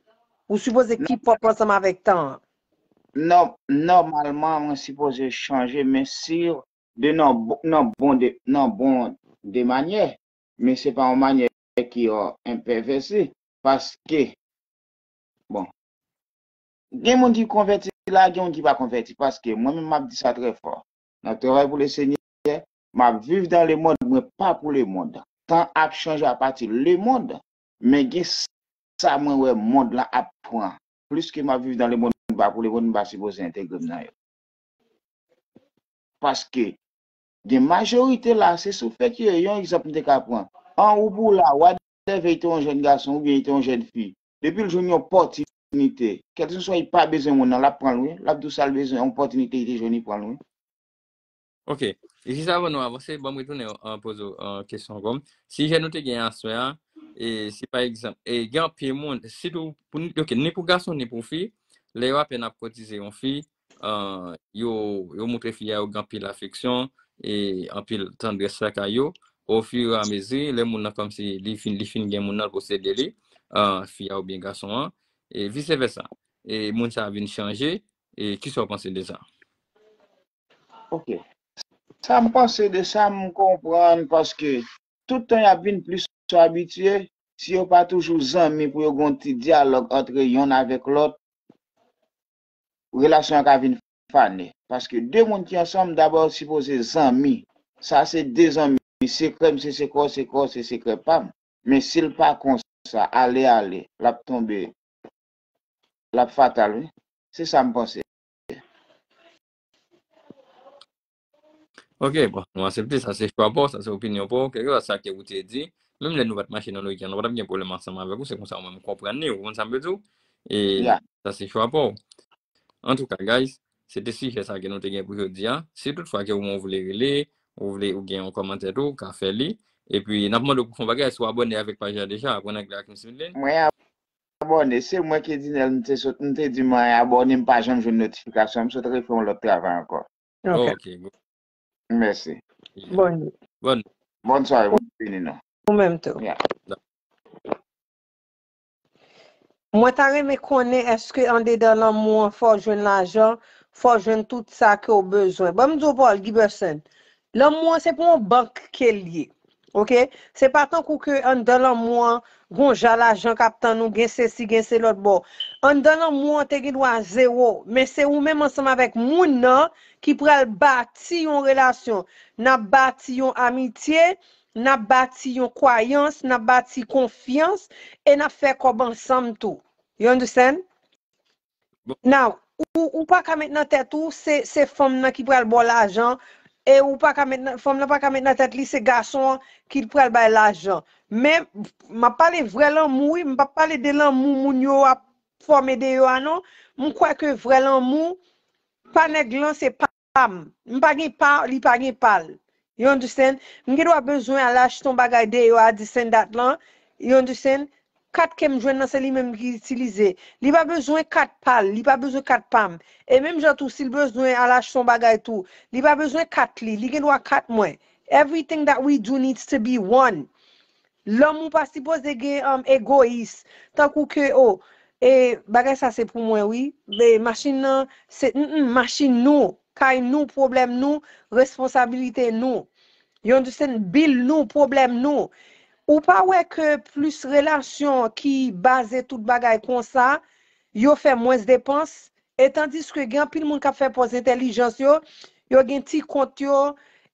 Ou sipoze keep up ansanm avèk tan an? Nò, nòmalman, mwen sipoze chanje, men si de nan, nan bon de, nan bon de manyè, men se pa yon manyè ki enpèvèsi, paske, bon, gen moun ki konvèti la, gen moun ki pa konvèti, paske mwen menm m ap di sa trè fò. N ap travay pou le Senyè, m ap viv dans le monde, mwen pa pou le monde. Tan ap chanje apati le monde, men gen sa mwen wè mond lan ap pran. Plis ke m ap viv dans le monde, m pa pou le monde, m pa sipoze entegre m nan yo. Paske gen majorite la, se sou fake yo ye. Yon egzanp m te ka pran. An ou pou la, whatever, li te yon jèn gason oubyen li te yon jèn fi. Depi l jwenn yon opòtinite, kèlkeswa li pa bezwen moun nan, l ap pran l wi. L ap di w sa l bezwen, yon opòtinite li te jwenn, li pran l wi. Ok. E jis avan nou avanse, ban m retounen poze w kesyon ankò. Sijè nou te gen aswè a, e si pa egzanp, e gen anpil moun, sitou pou, ok, ni pou gason ni pou fi, lè yo apèn ap koutize yon fi, yo, yo montre fi a yo gen anpil afeksyon e anpil tandrès lakay yo. Ofiramezi, lè moun nan kòmsi li fin, li fin gen moun nan, l posede li, fi a oubyen gason an, e vice versa. E moun sa a vin chanje, e kisa w panse de sa? Ok. Sa m panse de sa, m konprann, paske tout tan y ap vin plis abitye, si yo pa toujou zanmi pou yo gen yon ti dyalòg antre yonn avèk lòt, relasyon an ka vin fane. Paske de moun ki ansanm, dabò, sipoze zanmi. Sa se de zanmi. Sekrè m se sekrè w, sekrè w se sekrè pa m. Men si l pa konsa, ale, ale, l ap tonbe, l ap fatal, wi. Se sa m panse. Ok, bon, nou aksepte, sa se chwa pa w, sa se opinyon pa w, kèlkeswa sa ke ou te di, menm lè nou pa t mache nan lojik an, nou pa t ap gen pwoblèm ansanm avèk ou, se konsa mwen m konprann li, ou konprann sa m vle di w? E sa se chwa pa w. Antouka, guys, se te sijè sa ke nou te gen pou jodi a. Si toutfwa ke ou menm ou vle rele, ou vle ou gen yon kòmantè tou, ou ka fè li. Epi, n ap mande w pou fè yon bagay, èske w abòne avèk paj la deja, aprann anglè ak Miss Midlin? Mwen abòne, se mwen ki di Nèl, m te sot, m te di mwen abòne, m pa janm jwenn notifikasyon, m sot refè yon lòt travay ankò. Ok. Ok, good. Mèsi. Yeah. Bonne nuit. Bonne nuit. Bonne soirée, bonne nuit, non. Ou menm tou. Yeah. Mwen ta renmen konnen èske andedan lanmou an fò w jwenn lajan, fò w jwenn tout sa ke w bezwen. Ban m di w Paul Giberson, lanmou an se pa yon bank ke l ye. Ok? Se pa tankou ke anndan lanmou an, gon jan lajan k ap tann ou, gen sesi, gen se lòt bò. Anndan lanmou an te gen dwa zewo, men se ou menm ansanm avèk moun nan ki pral bati yon relasyon. N ap bati yon amitye, n ap bati yon kwayans, n ap bati konfyans, e n ap fè kòb ansanm tou. You understand? Now, ou, ou pa ka met nan tèt ou se, se fanm nan ki pral ba w lajan, e ou pa ka met nan, fanm nan pa ka met nan tèt li se gason an ki pral bay lajan. Men, m ap pale vrè lanmou, wi, m p ap pale de lanmou moun yo ap fòme deyò a, non. M kwè ke vrè lanmou, pa nèg lan, se pa m. M pa gen pa, li pa gen pa l. You understand? M gen dwa bezwen al achte yon bagay deyò a, this and that lan. You understand? Kat ke m jwenn nan, se li menm ki itilize. Li pa bezwen kat pa l, li pa bezwen kat pa m. E menm jan tou, si l bezwen al achte yon bagay tou, li pa bezwen kat li, li gen dwa kat mwen. Everything that we do needs to be one. Lanmou pa sipoze gen um, egoyis. Tankou ke, o, e, bagay sa se pou mwen, wi. E, machin nan, se, mm, mm, machin nou, kay nou, pwoblèm nou, responsabilite nou. You understand? Bil nou, pwoblèm nou. Ou pa wè ke plis relasyon ki baze tout bagay konsa, yo fè mwens depans? E tandiske gen anpil moun k ap fè pòz entèlijans yo, yo gen ti kont yo,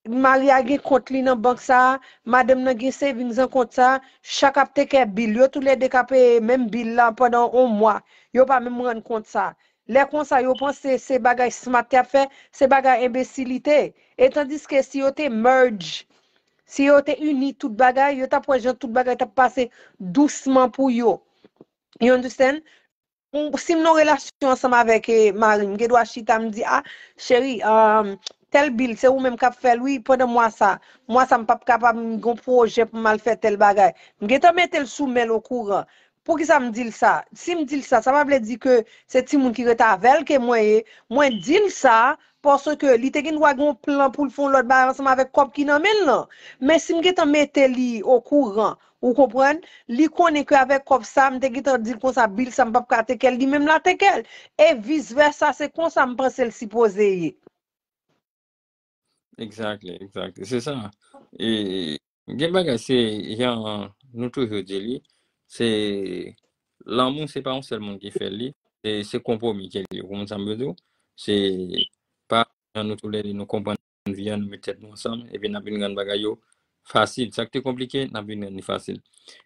mari a gen kont li nan bank sa, madanm nan gen savings nan kont sa, chak ap take care bill yo, toulède ka peye menm bill la pandan yon mwa, yo pa menm rann kont sa. Lè konsa, yo panse se bagay smart y ap fè, se bagay enbesilite. E tandiske si yo te merge, si yo te ini tout bagay, yo t ap wè jan tout bagay t ap pase dousman pou yo. You understand? Si m nan relasyon ansanm avèk mari m, m gen dwa chita m di, a, cheri, tèl bil, se ou menm k ap fè l, wi, pandan mwa sa. Mwa sa, m p ap kapab, m gen yon pwojè pou m al fè tèl bagay. M gentan mete l sou men l okouran. Poukisa m di l sa? Si m di l sa, sa pa vle di ke se timoun ki ret avè l ke mwen ye. Mwen di l sa, paske li te gen dwa gen yon plan pou l fè yon lòt bagay ansanm avèk kòb ki nan men l lan. Men si m gentan mete li okouran, ou konprann, li konnen ke avèk kòb sa, m te gentan di l konsa, bil sa, m p ap ka take l, li menm l a take l. E vis vèsa, se konsa m panse l sipoze ye. Exactly, exactly. Se sa. E gen bagay, se jan nou toujou di li, se lanmou, se pa yon sèl moun ki fè li, se, se konpwomi ke li ye. Ou konprann sa m vle di w? Se pa jan nou toulède nou konprann vi an, nou met tèt nou ansanm, epi n ap vin rann bagay yo fasil. Sa k te konplike, n ap vin rann li fasil.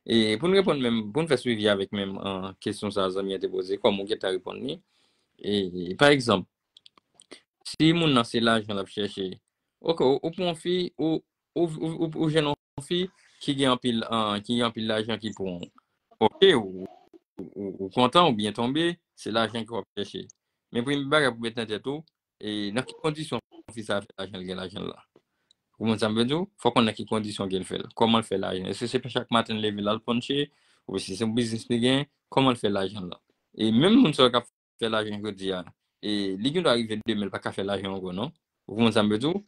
E pou n reponn menm, pou n fè swivi avèk menm kesyon sa zanmi an te poze, kòm ou gentan reponn li. E pa egzanp, si moun nan se lajan l ap chèche, ok, ou, ou pran yon fi, ou, ou, ou, ou, ou jwenn yon fi ki gen anpil, an, ki gen anpil lajan ki pran w. Ok, ou, ou, ou, ou kontan, ou byen tonbe, se lajan ke w ap chèche. Men premye bagay pou met nan tèt ou, e nan ki kondisyon fi sa a fè lajan l, gen lajan l la? Ou konprann sa m vle di w? Fò w konn nan ki kondisyon ke l fè l. Kòman l fè lajan l? Èske se chak maten l leve l al punche? Oubyen si se yon biznis li gen, kòman l fè lajan l la? E menm moun sa yo k ap fè lajan jodi a, e li gen dwa rive demen, l pa ka fè lajan ankò, non. Ou konprann sa m vle di w?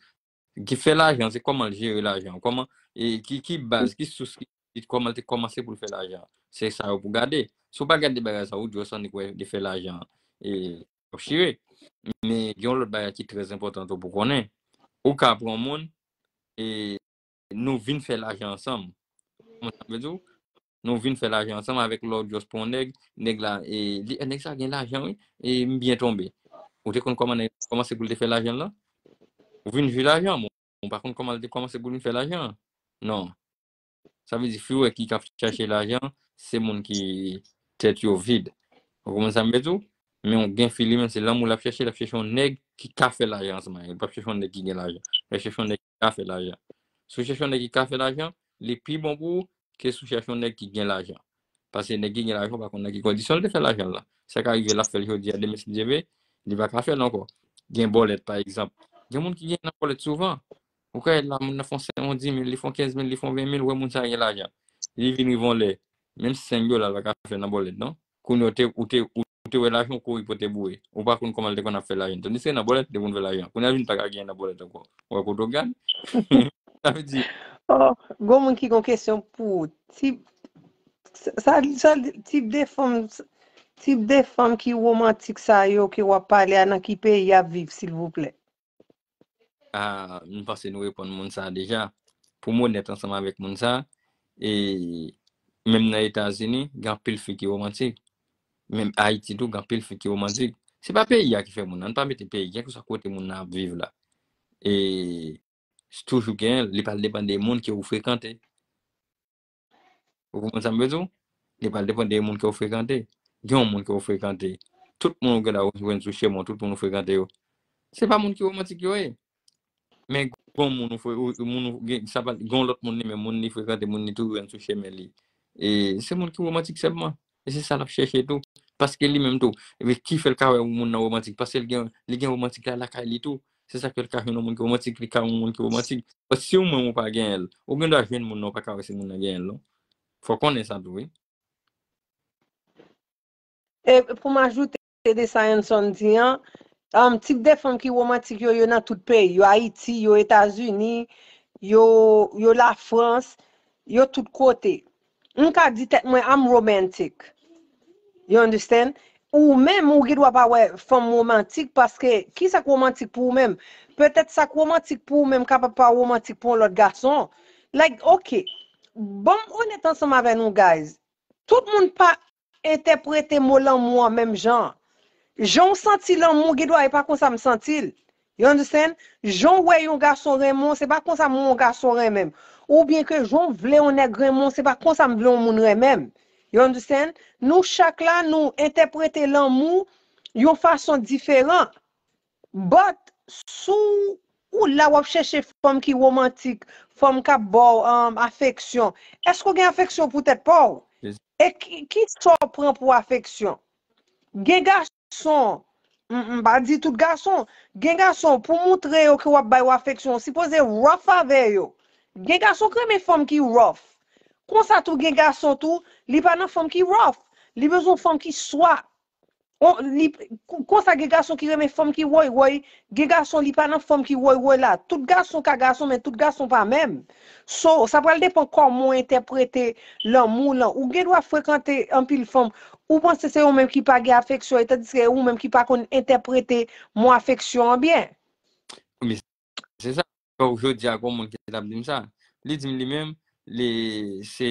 Ki fè lajan, se kòman l jere lajan, kòman, e ki, ki baz, ki sous, ki, kòman l te kòmanse pou l fè lajan. Se sa yo pou gade. Si w pa gade bagay sa, ou di w sannik wè li fè lajan, e w ap chire. Men gen yon lòt bagay ki trè enpòtan tou pou konnen. ou ka pran moun, e nou vin fè lajan ansanm. Ou konprann sa m vle di w? Nou vin fè lajan ansanm avèk lè w just pran yon nèg, nèg la, e, li, nèg sa gen lajan, wi, e m byen tonbe. Ou te konn kòman nèg la kòmanse pou l te fè lajan l lan? Ou vin jwi lajan, men ou pa konn kòman l te kòmanse pou l vin fè lajan an. Non. Sa vle di, fi w wè ki ka chache lajan, se moun ki tèt yo vid. Ou konprann sa m vle di w? Men yon gen fi li menm, se lanmou l ap chache, l ap chache yon nèg ki ka fè lajan ansanm avè l. Li p ap chache yon nèg ki gen lajan. Li ap chache yon nèg ki ka fè lajan. Si w chache yon nèg ki ka fè lajan, li pi bon pou ou ke si w chache yon nèg ki gen lajan. Paske nèg ki gen lajan, ou pa konn nan ki kondisyon l te fè lajan l lan. Sa ka rive, l ap fè l jodi a, demen si Dye vle, li pa ka fè l ankò. Gen bòlèt, pa egzanp. Gen moun ki gen nan bòlèt souvan. Ou ka wè la, moun nan fè yon dis mil, li fè yon kenz mil, li fè yon ven mil, ou wè moun sa gen lajan. Li vin rive yon lè, menm senk dola l pa ka fè nan bòlèt, non. Kounye a, ou te, ou te, ou te wè lajan, ou kouri pote boure. Ou pa konn kòman l te konn ap fè lajan. Tandiske nan bòlèt, li te konn fè lajan. Kounye a, l vin pa ka gen nan bòlèt ankò. Ou wè kote w gad? Sa vle di, Oh, gon moun ki gon kesyon pou ou. Tip, sa, sa, tip de fanm, tip de fanm ki womantik sa yo ke w ap pale a, nan ki peyi y ap viv, silvouplè? Ah, m panse nou reponn moun sa a deja. Pou m onèt ansanm avèk moun sa a, e menm nan Etazini, gen anpil fi ki womantik. Menm Ayiti tou, gen anpil fi ki womantik. Se pa peyi a ki fè moun nan, n pa mete peyi, kèlkeswa kote moun nan ap viv la. E toujou gen, li pral depann de moun ke ou frekante. Ou konprann sa m vle di w? Li pral depann de moun ke ou frekante. Gen yon moun ke ou frekante. Tout moun ou gen la ou jwenn sou chemen w, tout moun ou frekante yo. Se pa moun ki womantik yo ye. Men gon moun ou fre, ou, moun ou gen, sa pa, gon lòt moun li menm, moun li frekante, moun li toujou jwenn sou chemen li. E se moun ki womantik sèlman. E se sa l ap chèche tou. Paske li menm tou, epi ki fè l ka wè moun nan womantik? Paske l gen, li gen womantik la lakay li tou. Se sa k fè l ka jwenn yon moun ki womantik, li ka yon moun ki womantik. Paske si ou menm ou pa genyen l, ou gen dwa jwenn moun nan, ou pa ka wè si moun nan genyen l, non. Fò w konnen sa tou, wi. E pou m ajoute de sa Hanson di an, um, tip de fanm ki womantik yo, yo nan tout peyi. Yo Ayiti, yo Etazini, yo, yo Lafrans, yo tout kote. M ka di tèt mwen, I'm romantic. You understand? Ou menm, ou gen dwa pa wè fanm womantik, paske ki sa k womantik pou ou menm? Petèt sa k womantik pou ou menm kapab pa womantik pou yon lòt gason. Like, ok. Ban m onèt ansanm avè nou, guys. Tout moun pa entèprete mo lanmou an menm jan. Jan w santi lanmou, gen dwa e pa konsa m santi l. You understand? Jan w wè yon gason renmen w, se pa konsa m wè yon gason renmen m. Oubyen ke jan w vle yon nèg renmen w, se pa konsa m vle yon moun renmen m. You understand? Nou chak la, nou entèprete lanmou yon fason diferan. But, si w la w ap chèche fanm ki womantik, fanm k ap ba w, um, afeksyon, èske w gen afeksyon pou tèt pa w? E ki, ki sa w pran pou afeksyon? Gen gason, m, m pa di tout gason, gen gason pou moutre yo ke w ap ba yo afeksyon, w sipoze rough avè yo. Gen gason k renmen fanm ki rough. Konsa tou gen gason tou, li pa nan fanm ki rough. Li bezwen yon fanm ki swa. On, li, konsa gen gason ki renmen fanm ki woy woy, gen gason li pa nan fanm ki woy woy la. Tout gason ka gason, men tout gason pa menm. So, sa pral depann kòman w entèprete lanmou lan. Ou gen dwa frekante anpil fanm, ou panse se ou menm ki pa gen afeksyon, e tandiske ou menm ki pa konn entèprete mo afeksyon an byen. Men se sa. Donk, jodi a, gon moun ki t ap di m sa. Li di m li menm, li, se,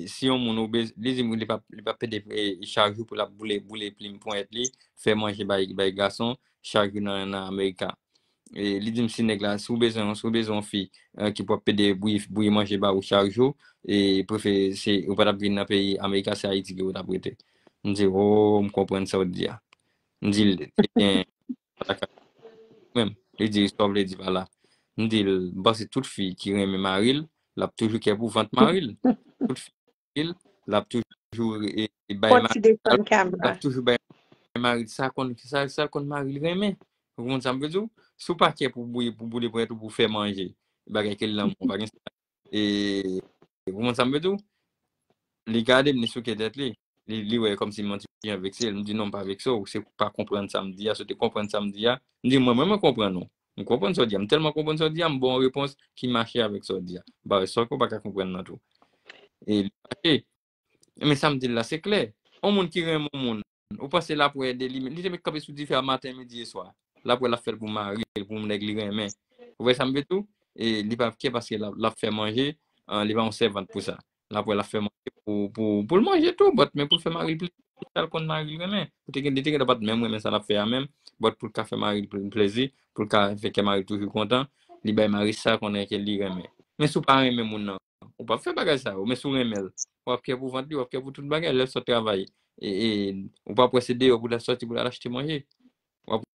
si yon moun ou bez-, li di m li p ap, li p ap pede, e, chak jou pou l ap boule, boule plim ponyèt li, fè manje bay, bay gason, chak jou nan, nan Amerika. E, li di m si nèg la, si w bezwen, si w bezwen yon fi, e, ki p ap pede bouyi, bouyi manje ba ou chak jou, e, prefere, se, ou pa t ap vin nan peyi Amerika, se Ayiti ke ou t ap rete. M di, o, m konprann sa w di a. M di l, ebyen, menm. Li di, sa w vle di pa la? M di l, m panse tout fi ki renmen mari l, l ap toujou kè pou vant mari l. Tout fi ki renmen mari l, l ap toujou, e, e, bay mari l, l ap toujou bay mari l sa konn, sa, sa l konn mari l renmen. Ou konprann sa m vle di w? Si w pa kè pou bouyi, pou boule ponyèt ou pou fè manje, bagay ke l lanmou, pa gen sa. E, ou konprann sa m vle di w? Li gade m, li souke tèt li. Li, li wè kòmsi m on ti jan vekse l. M di, non, m pa vekse w, se ou pa konprann sa m di a, si w te konprann sa m di a. M di, mwen, mwen, mwen konprann ou. M konprann sa w di a. M tèlman konprann sa w di a, m ba w yon repons ki mache avèk sa w di a. M pa wè sa ke w pa ka konprann nan tou. E li mache. Men sa m di l la, se klè. Yon moun ki renmen yon moun, ou panse l ap wè de li, li te met kanpe sou dife a maten, midi e swa. L ap wè l ap fè l pou mari l, pou yon nèg li renmen. Ou wè sa m vle di w? E li p ap kè paske l ap, l ap fè manje, an, li pa yon sèvant pou sa. L ap wè l ap fè manje pou, pou, pou l manje tou, but men pou l fè mari l plezi, sa l konn mari l renmen. Ou te gen, li te gentan pa t menm renmen sa l ap fè a menm, but pou l ka fè mari l ple- plezi, pou l ka fè kè mari l toujou kontan, li bay mari sa konnen ke li renmen. Men si w pa renmen moun nan, ou p ap fè bagay sa yo. Men si w renmen l, w ap kè pou vant li, w ap kè pou tout bagay. Lè l sot travay, e, e, ou p ap wè se deyò pou l al sòti, pou l al achte manje. W ap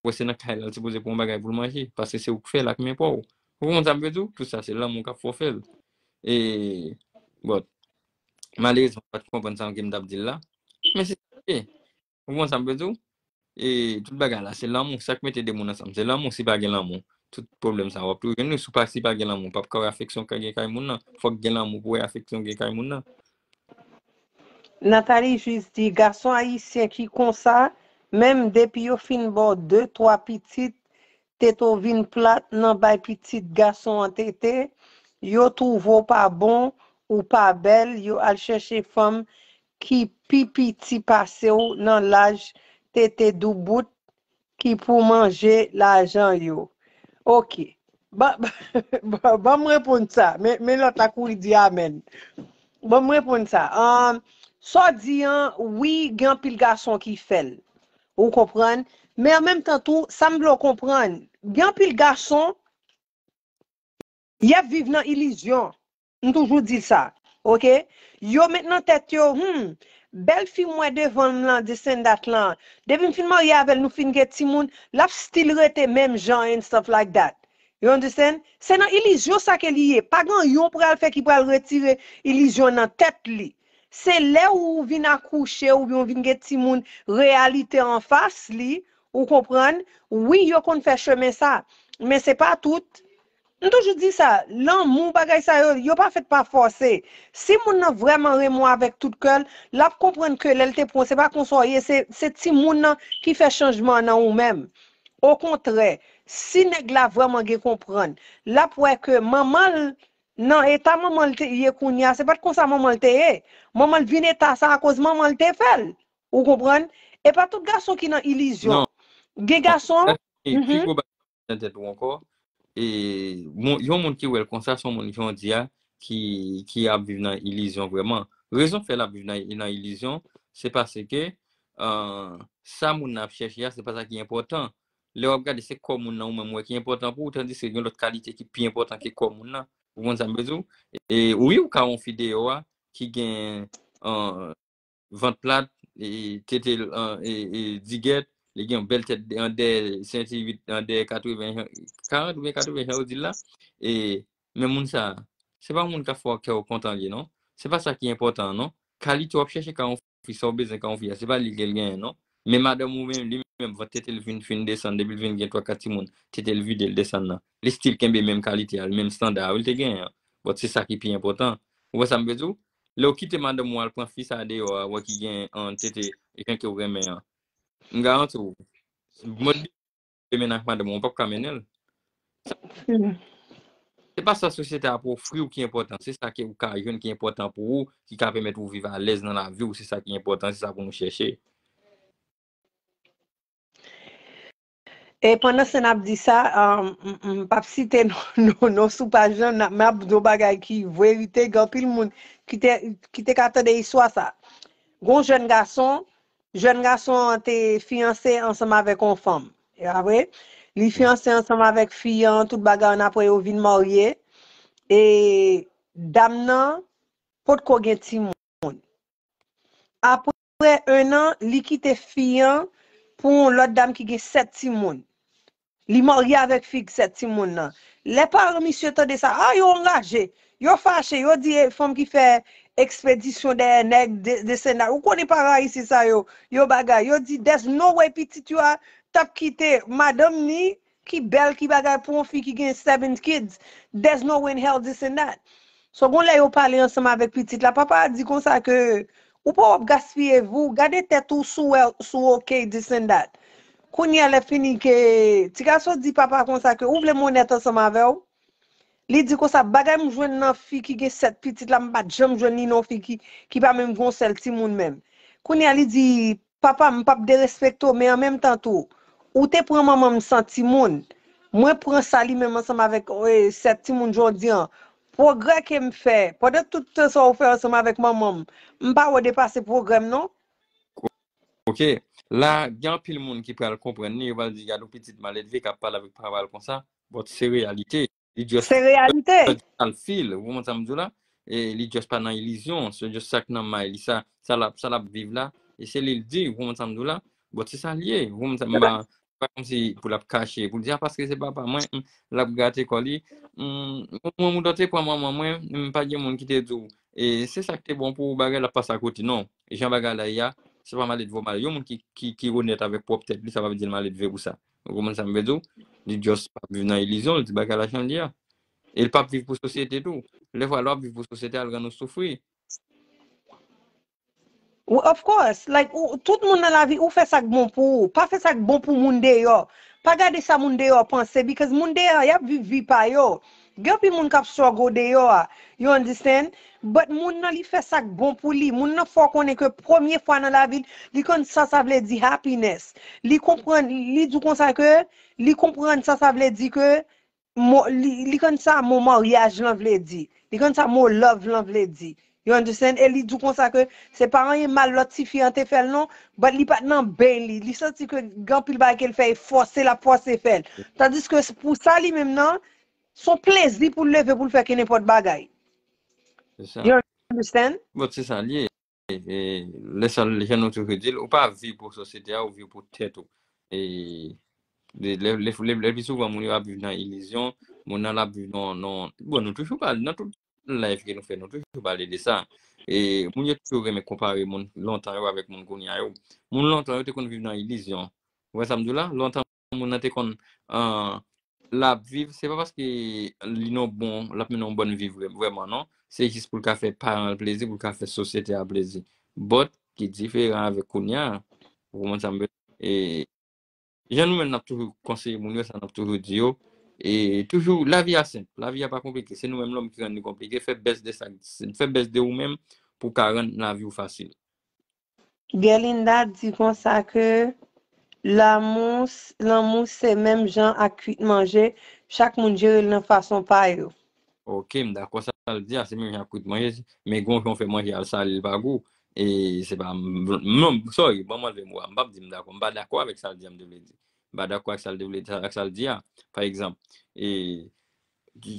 wè se nan kay la l sipoze pran yon bagay pou l manje, paske se ou k fè l ak men pa w. Ou konprann sa m vle di w? Tout sa se lanmou k ap fè w fè l. E, but, malerezman, m pa t konprann sa ke m t ap di l la. Men se sa l ye. Ou konprann sa m vle di w? E tout bagay la, se lanmou. Sa k mete de moun ansanm, se lanmou. Si pa gen lanmou, tout pwoblèm sa w ap toujou jwenn yo. Si w pa, si pa gen lanmou, w p ap ka wè afeksyon k gen kay moun nan. Fòk gen lanmou pou wè afeksyon gen kay moun nan. Nathalie Juste di, gason ayisyen ki konsa, menm depi yo fin ba w de, twa pitit, tete w vin plat nan bay pitit gason an tete, yo twouve w pa bon, ou pa bèl, yo al chèche fanm ki pi piti pase w nan laj, tete doubout, ki pou manje lajan yo. Ok. Ban, ban, ban m reponn sa. Men, men lòt la kouri di amèn. Ban m reponn sa. Um, sa w di an, wi, gen anpil gason ki fè l. Ou konprann? Men an menm tan tou, sa m vle w konprann, gen anpil gason, y ap viv nan ilizyon. M toujou di sa. Ok? Yo met nan tèt yo, hmm, bèl fi m wè devan m lan, this and that lan. Depi m fin marye avè l, nou fin gen timoun, l ap still rete menm jan and stuff like that. You understand? Se nan ilizyon sa ke li ye. Pa gen anyen w pral fè ki pral retire ilizyon nan tèt li. Se lè ou vin akouche oubyen ou vin gen timoun, reyalite anfas li, ou konprann? Wi, yo konn fè chemen sa. Men se pa tout. M toujou di sa, lanmou, bagay sa yo, yo pa fèt pa fòse. Si moun nan vrèman renmen w avèk tout kè l, l ap konprann ke lè l te pran w, se pa konsa w ye, se, se timoun nan ki fè chanjman nan ou menm. Okontrè, si nèg la vrèman gen konprann, l ap wè ke manman l, nan eta manman l te ye kounye a, se pa t konsa manman l te ye. Manman l vin eta sa akoz manman l te fè l. Ou konprann? E pa tout gason ki nan ilizyon. Non. Gen gason, Sa se pi mhm, gwo bagay nan tèt ou ankò. E moun, yon moun ki wè l konsa, se yon moun, jan w di a, ki, ki ap viv nan ilizyon vrèman. Rezon k fè l ap viv nan, nan ilizyon, se paske, euh, sa moun nan ap chèche a, se pa sa ki enpòtan. Lè w ap gade, se kò moun nan ou menm ou wè ki enpòtan pou ou, tandiske gen lòt kalite ki pi enpòtan ke kò moun nan. Ou konprann sa m vle di w? E wi, ou ka wè yon fi deyò a ki gen, euh, vant plat, e, tete l, e, e, digèt, li gen yon bèl tèt an dèyè, senti vit an dèyè katreven, karant oubyen katreven, jan yo di l la. E, men moun sa, se pa moun k ap fè kè w kontan li, non. Se pa sa ki enpòtan, non. Kalite w ap chèche ka yon fi, sa w bezwen ka yon fi a, se pa li ke l genyen, non. Men madanm ou menm, li menm, vant tete l vin fin desann, depi l vin gen twa kat timoun, tete l vide l desann nan. Li still kenbe menm kalite a, menm standa a, wi, l te genyen an. But se sa ki pi enpòtan. Ou wè sa m vle di w? Lè w kite madanm ou al pran fi sa deyò a, wè ki gen an tete jan ke w renmen an. M garanti w, mòd li te mennen ak madanm ou, w p ap ka mennen l. Hmm. Se pa sa sosyete a ap ofri w ki enpòtan, se sa ke ou ka jwenn ki enpòtan pou ou, ki ka pèmèt ou viv alèz nan lavi w, se sa ki enpòtan, se sa pou nou chèche. E pandan se n ap di sa, um, m, m p ap site non, non, non sou paj lan, n ap, m ap di w bagay ki verite, gen anpil moun ki te, ki te ka tande istwa sa. Gon jèn gason, jèn gason an te fiyanse ansanm avèk yon fanm. E apre, li fiyanse ansanm avèk fi an, tout bagay an, apre yo vin marye. E dam nan potko gen timoun. Apre en an, li kite fi an pou yon lòt dam ki gen sèt timoun. Li marye avèk fi k sèt timoun nan. Lè paran misye tande sa, a, yo anraje, yo fache, yo di e fanm ki fè ekspedisyon dèyè nèg, de, de sena. Ou konnen paran ayisyen sa yo, yo bagay. Yo di, there's no way pitit yo a t ap kite madanm ni ki bèl, ki bagay pou yon fi ki gen seven kids. There's no way in hell this and that. So, gon lè yo pale ansanm avèk pitit la, papa a di konsa ke ou pa w ap gaspiye vi w, gade tèt ou si w wè si w ok, this and that. Kounye a lè fini ke ti gason di papa konsa ke ou vle m onèt ansanm avè w. Li di konsa, bagay m jwenn nan fi ki gen sèt pitit la, m pa t janm jwenn li nan fi ki, ki pa menm gen yon sèl timoun menm. Kounye a li di, papa, m p ap derespekte w, men an menm tan tou, ou te pran manman m san timoun. Mwen pran sa li menm ansanm avèk eh, sèt timoun jodi an. Pwogrè ke m fè, pandan tout tan sa ou fè ansanm avèk manman m, m pa wè depase pwogrè m non. Ok. La, gen anpil moun ki pral konprann li, yo pral di, gade yon pitit maledve k ap pale avèk papa l konsa, but se reyalite. Li just Se reyalite. Sa l feel, ou konprann sa m di w la? E li just pa nan ilizyon, se just sa k nan may li, sa, sa l ap, sa l ap viv la, e se li l di, ou konprann sa m di w la? But se sa l ye, ou konprann sa m pa, pa kòmsi pou l ap kache, pou l di, a, paske se papa mwen, mm, l ap grate kò li. Mm, mwen, mwen, mwen te pran manman mwen, mm, pa gen moun ki te di w, e se sa k te bon pou ou, bagay la pase akote, non. Jan bagay la ye a, se pa maledve ou mal. Yon moun ki, ki, ki onèt avèk pwòp tèt li, sa pa vle di l maledve pou sa. Ou konprann sa m vle di w? Li just p ap viv nan ilizyon, li di bagay la jan l ye a. E l p ap viv pou sosyete tou. Lè fwa lè w ap viv pou sosyete a, l rann ou soufri. Of course, like, ou, tout moun nan lavi, ou fè sa k bon pou ou. Pa fè sa k bon pou moun deyò. Pa gade sa moun deyò panse, because moun deyò, y ap viv vi pa yo. Gen anpil moun k ap struggle deyò a. You understand? But moun nan li fè sa k bon pou li. Moun nan fè w konnen ke premye fwa nan lavi l, li konn sa sa vle di happiness. Li konprann, li di w konsa ke, li konprann sa sa vle di ke, mo, li, li konn sa mo maryaj lan vle di. Li konn sa mo love lan vle di. You understand? E li di w konsa ke se pa anyen mal lòt tifi an te fè l non, but li pa t nan ben li. Li santi ke gen anpil bagay ke l fè e fòse l ap fòse fè l. Tandiske pou sa li menm nan, se yon plezi pou l leve pou l fè kenenpòt bagay. Se sa. You understand? Bon, se sa l ye. E, lè sa, jan nou toujou di l, ou pa viv pou sosyete a, ou viv pou tèt ou. E, lè, lè, lè, lè, lè pi souvan, moun yo ap viv nan ilizyon, moun nan l ap viv nan, nan, bon, nou toujou pale, nan tout live ke nou fè, nou toujou pale de sa. E, moun yo toujou renmen konpare moun lontan yo avèk moun kounye a yo. Moun lontan yo te konn viv nan ilizyon. Ou wè sa m di w la? Lontan, moun nan te konn, ah, l ap viv, se pa paske li nan bon, l ap mennen yon bòn vi vrè, vrèman, non. Se jis pou l ka fè paran l plezi, pou l ka fè sosyete a plezi. But, ki diferan avèk kounye a. Ou konprann sa m vle? E, jan nou menm n ap toujou konseye moun yo, sa n ap toujou di yo. E toujou, lavi a senp. Lavi a pa konplike. Se nou menm lòm ki rann li konplike. Fè bès de sa, fè bès de ou menm pou w ka rann lavi w fasil. Gerlinda di konsa ke lanmou, lanmou se menm jan ak kwit manje, chak moun jere l nan fason pa yo. Ok, m dakò sa l di a, se menm jan ak kwit manje, men gen yon jan w fè manje a l sale, l pa gou. E se pa, m, m, sorry, ban m anlve mo a, m p ap di m dakò, m pa dakò avèk sa l di a, m te vle di. M pa dakò ak sa l te vle, ak sa l di a. Pa egzanp, e,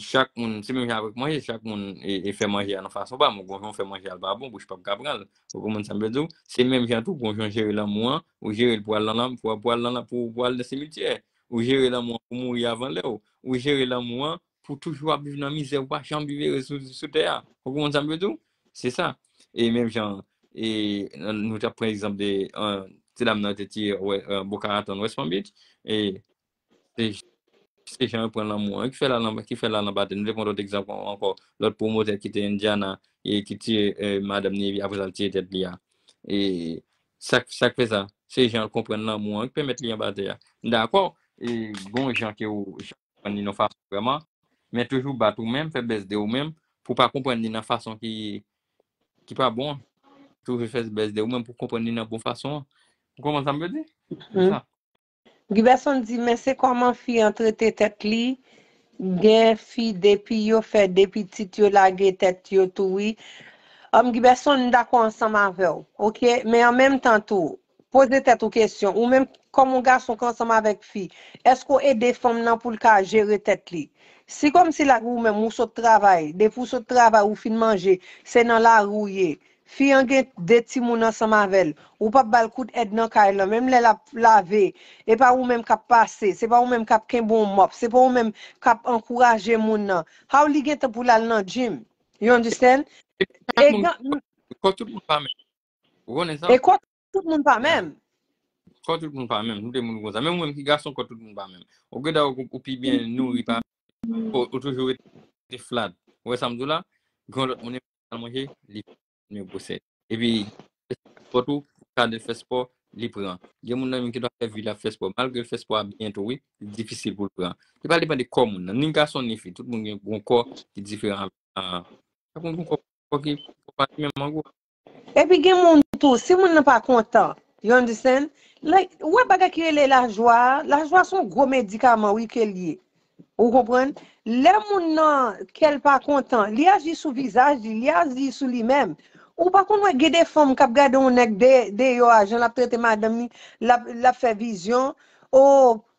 chak moun, se menm jan avèk manje, chak moun e, e fè manje a nan fason pa, mwen, gon jan w fè manje a l pa bon, bouch p ap ka pran l. Ou konprann sa m vle di w? Se menm jan tou, gon jan w jere lanmou an, ou jere l pou al nan, pou, pou al nan, pou, pou al nan simityè. Ou jere lanmou an pou mouri avan lè w. Ou jere lanmou an pou toujou ap viv nan mizè, ou pa janm viv ere sou, sou tè a. Ou konprann sa m vle di w? Se sa. E menm jan, e, nou t ap pran egzanp de, eh, ti dam nan te tiye, wè, eh, Boca Raton, West Palm Beach. E se, se jan yo pran lanmou an, ki fè l al nan, ki fè l al anba tè. Nou te pran lòt egzanp an-, ankò, lòt pwomotè ki te Indiana, e ki tiye, eh, madanm ni, epi apre sa l tiye tèt li a. E sa, sa k fè sa? Se jan l konprann lanmou an ki pèmèt li anba tè a. M dakò, e gon jan ke ou konprann li nan fason vrèman, men toujou bat ou menm, fè bès de ou menm, pou pa konprann li nan fason ki, ki pa bon an. Toujou fè bès de ou menm pou konprann li nan bon fason an. Ou konprann sa m vle di? Se sa. Giberson di, men se kòman fi an trete tèt li, gen fi depi yo fè de pitit yo lage tèt yo tou wi. Giberson, m dakò ansanm avè w, ok? Men an menm tan tou, poze tèt ou kesyon, ou menm kòm yon gason k ansanm avèk fi, èske w ede fanm nan pou l ka jere tèt li? Si kòmsi la ou menm ou sot travay, depi w sot travay ou fin manje, se nan lari w ye. Fi an gen de timoun ansanm avè l. Ou p ap ba l kout èd nan kay lan. Menm lè l ap lave, e pa ou menm k ap pase. Se pa ou menm k ap kenbe yon mòp. Se pa ou menm k ap ankouraje moun nan. How li gentan pou l al nan gym? You understand? E kò tout moun pa menm. Ou konnen sa? E kò tout moun pa menm. Kò tout moun pa menm. Nou de moun konsa. Menm ou menm ki gason, kò tout moun pa menm. Ou gen da ou, ou pi byen nouri pa ou, ou toujou rete flat. Ou wè sa m di w la? Gen lòt moun al manje, li fè gwosè. Epi, fè spò tou, gade l fè spò, li pran. Gen moun nan menm ki dwa fè vi l ap fè spò. Malgre l fè spò a byen tou, wi, li difisil pou l pran. Li pa depann de kò moun nan. Ni gason, ni fi. Tout moun gen yon kò ki diferan. Chak moun gen yon kò, kò pa li menm an gwo. Epi gen moun tou, si moun nan pa kontan, you understand? Like, ou wè bagay ki rele lajwa a, lajwa se yon gwo medikaman, wi, ke l ye. Ou konprann? Lè moun nan kè l pa kontan, li aji sou vizaj li, li aji sou li menm. Ou pa konn wè gen de fanm k ap gade yon nèg de, deyò a, jan l ap trete madanm li, l ap, l ap fè vizyon, o,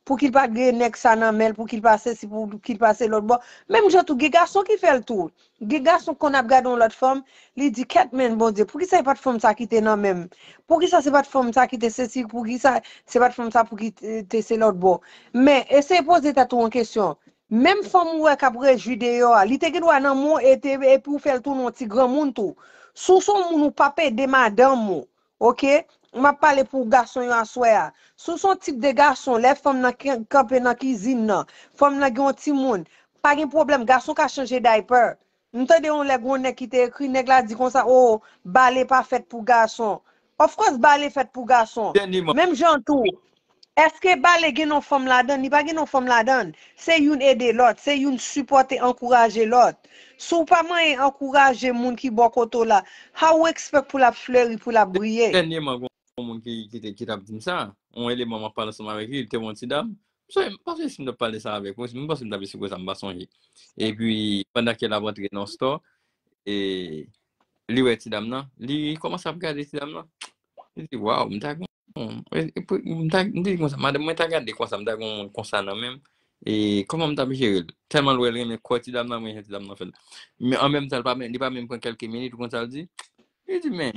pou ki l pa gen nèg sa nan men l, pou ki l pa sesi, pou ki l pa se lòt bò. Menm jan tou, gen gason ki fè l tou. Gen gason k konn ap gade yon lòt fanm, li di, kèt men Bondye, poukisa se pa t fanm sa ki te nan men m? Poukisa se pa t fanm sa ki te sesi? Poukisa se pa t fanm sa pou ki te, te se lòt bò? Men, eseye poze tèt ou yon kesyon. Menm fanm ou wè k ap rejwi deyò a, li te gen dwa nan men w e te, epi w fè l tounen yon ti granmoun tou. Si w se yon moun ou p ap ede madanm ou, oke? M ap pale pou gason yo aswè a. Si w se yon tip de gason, lè fanm nan ke-, kanpe nan kizin nan, fanm nan gen yon timoun, pa gen pwoblèm, gason ka chanje diaper. M tande yon lè gon nèg ki te ekri, nèg la di konsa, o, bale pa fèt pou gason. Of course, bale fèt pou gason. Dènye man. Menm jan tou, èske bale gen non fanm ladann? Li pa gen non fanm ladann. Se youn ede lòt, se youn sipòte, ankouraje lòt. Si w pa manyen ankouraje moun ki bò kote w la, how w expect pou l ap fleri, pou l ap briye? Dènye man, gon moun ki, ki te, ki t ap di m sa. Yon eleman m ap pale ansanm avèk li, li te yon ti dam. M sonje, m pa sonje si m t ap pale sa avèk ou, m panse m t ap esplike sa, m pa sonje. Epi, pandan ke l ap antre nan store, e, li wè ti dam nan, li kòmanse ap gade ti dam nan. Li di, waw, m ta gon, e, e, pou- m ta, m di konsa, madanm mwen ta gade konsa, m ta gon moun konsa nan men m. E kòman m t ap jere l? Tèlman l wè l renmen kò ti dam nan, mwen jan ti dam nan fè l. Men an menm tan, li pa menm, li pa menm pran kèlke minit, ou konn sa l di? Li di, men,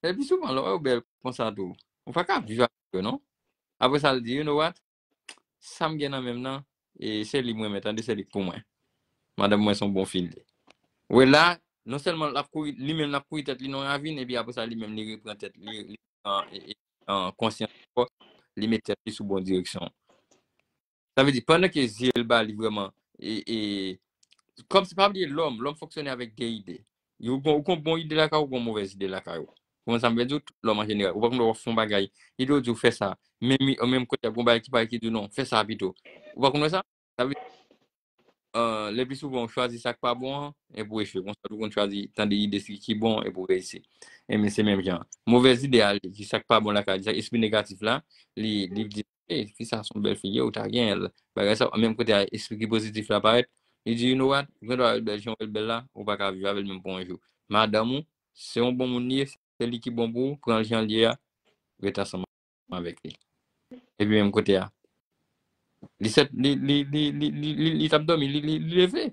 epi souvan, lè w wè w bèl konsa tou, ou pa ka viv avèk yo, non? Apre sa, l di, you know what? Sa m gen nan men m nan, e se li m renmen tande, se li k pou mwen. Madanm mwen se yon bon fi l ye. Ou wè la, non sèlman l ap kouri, li menm l ap kouri tèt li nan yon ravin, epi apre sa, li menm li repran tèt li, li pran, e, e, an konsyans ankò, li met tèt li sou bon direksyon. Sa vle di, pandan ke zye l ba li vrèman, e, e, kòm se pa bliye lòm, lòm fonksyone avèk de ide. Ou gon, ou gon bon ide lakay ou, ou gon movèz ide lakay ou. Ou konn sa m vle di w, tout lòm an jeneral. Ou pa konn lè w ap fè yon bagay, ide w di w fè sa. Men, men kote a gon bagay ki parèt ki di w non, fè sa pito. Ou pa konn wè sa? Sa vle di, euh, le pli souvan ou chwazi sa k pa bon an, epi ou echwe. Konsa tou konn chwazi tande ide ki, ki bon, epi ou reyisi. Enben, se menm jan. Movèz ide a, li, ki sa k pa bon lakay, sa espri negatif la, li, li di, e, fi sa se yon bèl fi l ye, ou ta genyen l. Bagay sa, menm kote a, espri ki pozitif la parèt, li di, you know what, ou gen dwa wè l bèl, jan w wè l bèl la, ou pa ka viv avè l menm pou yon jou. Madanm ou, se yon bon moun li ye, se li ki bon pou ou, pran l jan l ye a, ret ansanm avèk li. Epi menm kote a, li sèt, li, li, li, li, li, li, li t ap dòmi, li, li, li leve.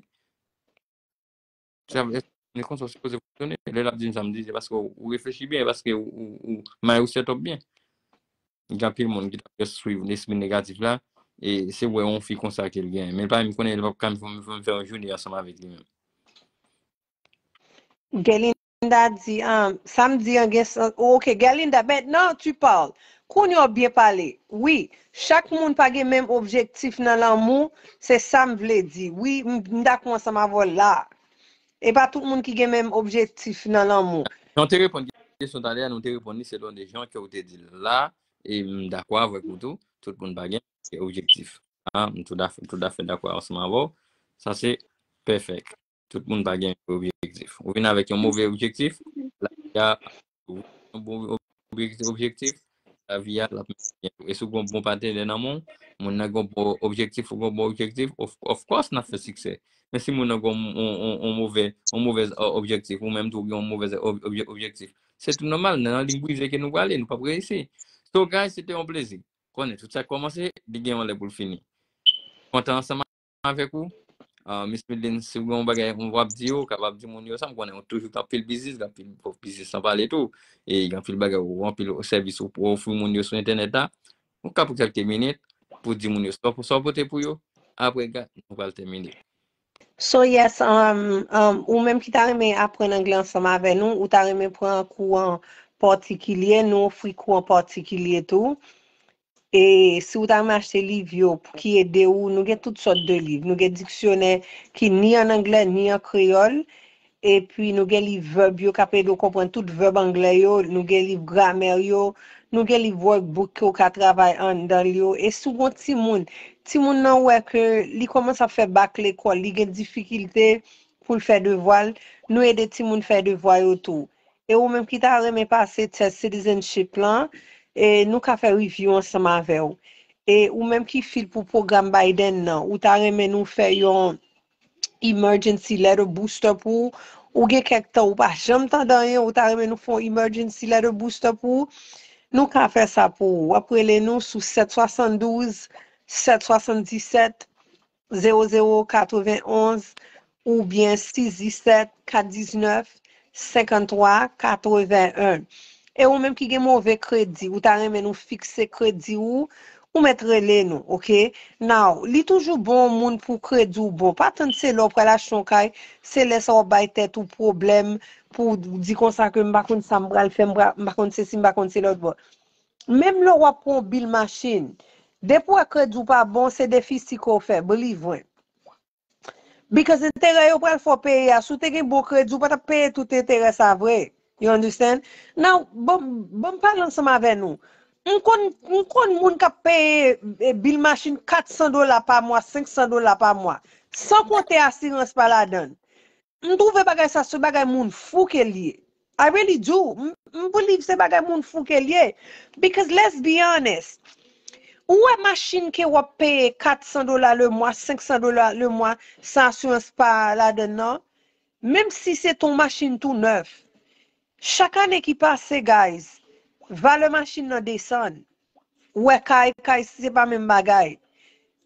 Sa vle di, konsa w sipoze fonksyone. Lè l ap di m sa, m di, se paske w, ou reflechi byen, e paske ou, ou, ou, may ou set up byen. Gen anpil moun ki t ap just swiv lespri negatif la, e se wè yon fi konsa ke l genyen. Men l pa menm konnen, l p ap ka menm fè, fè, fè yon jounen ansanm avèk li menm. Gelinda di, um, sa m di an gen sans. Oh, ok, Gelinda, maintenant tu parles. Kounye a w byen pale. Wi, chak moun pa gen menm objektif nan lanmou, se sa m vle di. Wi, m, m dakò ansanm avè w la. E pa tout moun ki gen menm objektif nan lanmou. Jan w te reponn kesyon talè a, nou te reponn li selon de jan ke w te di l la, e m dakò avèk ou tou, tout moun pa gen objektif. A, m toutafè, toutafè dakò ansanm avè w. Sa se pèfèk. Tout moun pa gen objektif. Ou vin avèk yon move objektif, lavi a, ou yon bon objektif, objektif, lavi a, l ap mennen w. E si w gen yon bon patnè nan men w, moun nan gen yon bon objektif, ou gen yon bon objektif, of, of course, n ap fè siksè. Men si moun nan gen yon, yon, yon, yon move, yon movèz, euh, objektif, ou menm tou, ou gen yon movèz ob-, obje-, objektif, se tou nòmal, nan liy brize ke nou prale, nou p ap reyisi. So, guys, se te yon plezi. Konnen tout sa k kòmanse, li gen yon lè pou l fini. Kontan ansanm avèk ou. Ah, Miss Midline, si w gen yon bagay w ap di yo, w kapab di moun yo sa, m konnen w toujou gen anpil biznis, gen anpil biznis san pale tou. E gen anpil bagay ou anpil sèvis ou, ou ofri moun yo sou entènèt la. Ou ka pran kèlke minit pou di moun yo sa w, sa w pote pou yo. Apre, ga-, nou pral tèmine. So, yes, um, um, ou menm ki ta renmen aprann anglè ansanm avè nou, ou ta renmen pran kou an patikilye, nou ofri kou an patikilye tou. E si w ta renmen achte liv yo pou ki ede w, nou gen tout sòt de liv. Nou gen diksyonè ki ni an anglè, ni an kreyòl. Epi nou gen liv vèb yo k ap ede w konprann tout vèb anglè yo. Nou gen liv gramè yo. Nou gen liv workbook ke w ka travay anndan l yo. E si w gen yon timoun, timoun nan wè ke li kòmanse ap fè bak lekòl, li gen difikilte pou l fè devwa l, nou ede timoun fè devwa yo tou. E ou menm ki ta renmen pase tès citizenship lan, e nou ka fè review ansanm avè w. E ou menm ki fil pou pwogram Biden nan, ou ta renmen nou fè yon emergency letter booster pou ou? Ou gen kèk tan ou pa janm tande anyen, ou ta renmen nou fè yon emergency letter booster pou ou? Nou ka fè sa pou ou. W ap rele nou sou sèt swasann douz, sèt swasann disèt, zewo zewo katrevenonz oubyen sis disèt kat diznèf senkanntwa katrevenn. E ou menm ki gen move kredi, ou ta renmen nou fikse kredi ou, ou mèt rele nou, oke? Now, li toujou bon moun pou kredi w bon. Pa tann se lè w pral achte yon kay, se lè sa w ap bay tèt ou pwoblèm pou w di konsa ke m pa konn sa m pral fè, m pa konn sesi, m pa konn se lòt bò. Menm lè w ap pran yon bil machin, depi w wè kredi w pa bon, se defisi ke w fè, believe mwen. Because enterè yo pral fè w peye a, si w te gen bon kredi, ou pa t ap peye tout enterè sa vre. You understand? Now, ban m pale ansanm avè nou. M konn, m konn moun k ap peye e, bil machin kat san dola pa mwa, senk san dola pa mwa, san konte asirans pa ladan l. M twouve bagay sa se bagay moun fou ke l ye. I really do. M, m believe se bagay moun fou ke l ye. Because let's be honest. Ou wè machin ke w ap peye kat san dola le mwa, senk san dola le mwa, san asirans pa ladan nan. Menm si se ton machin tou nèf. Chak ane ki pase, guys, valè machin nan desann. Ou wè kay, kay se pa menm bagay.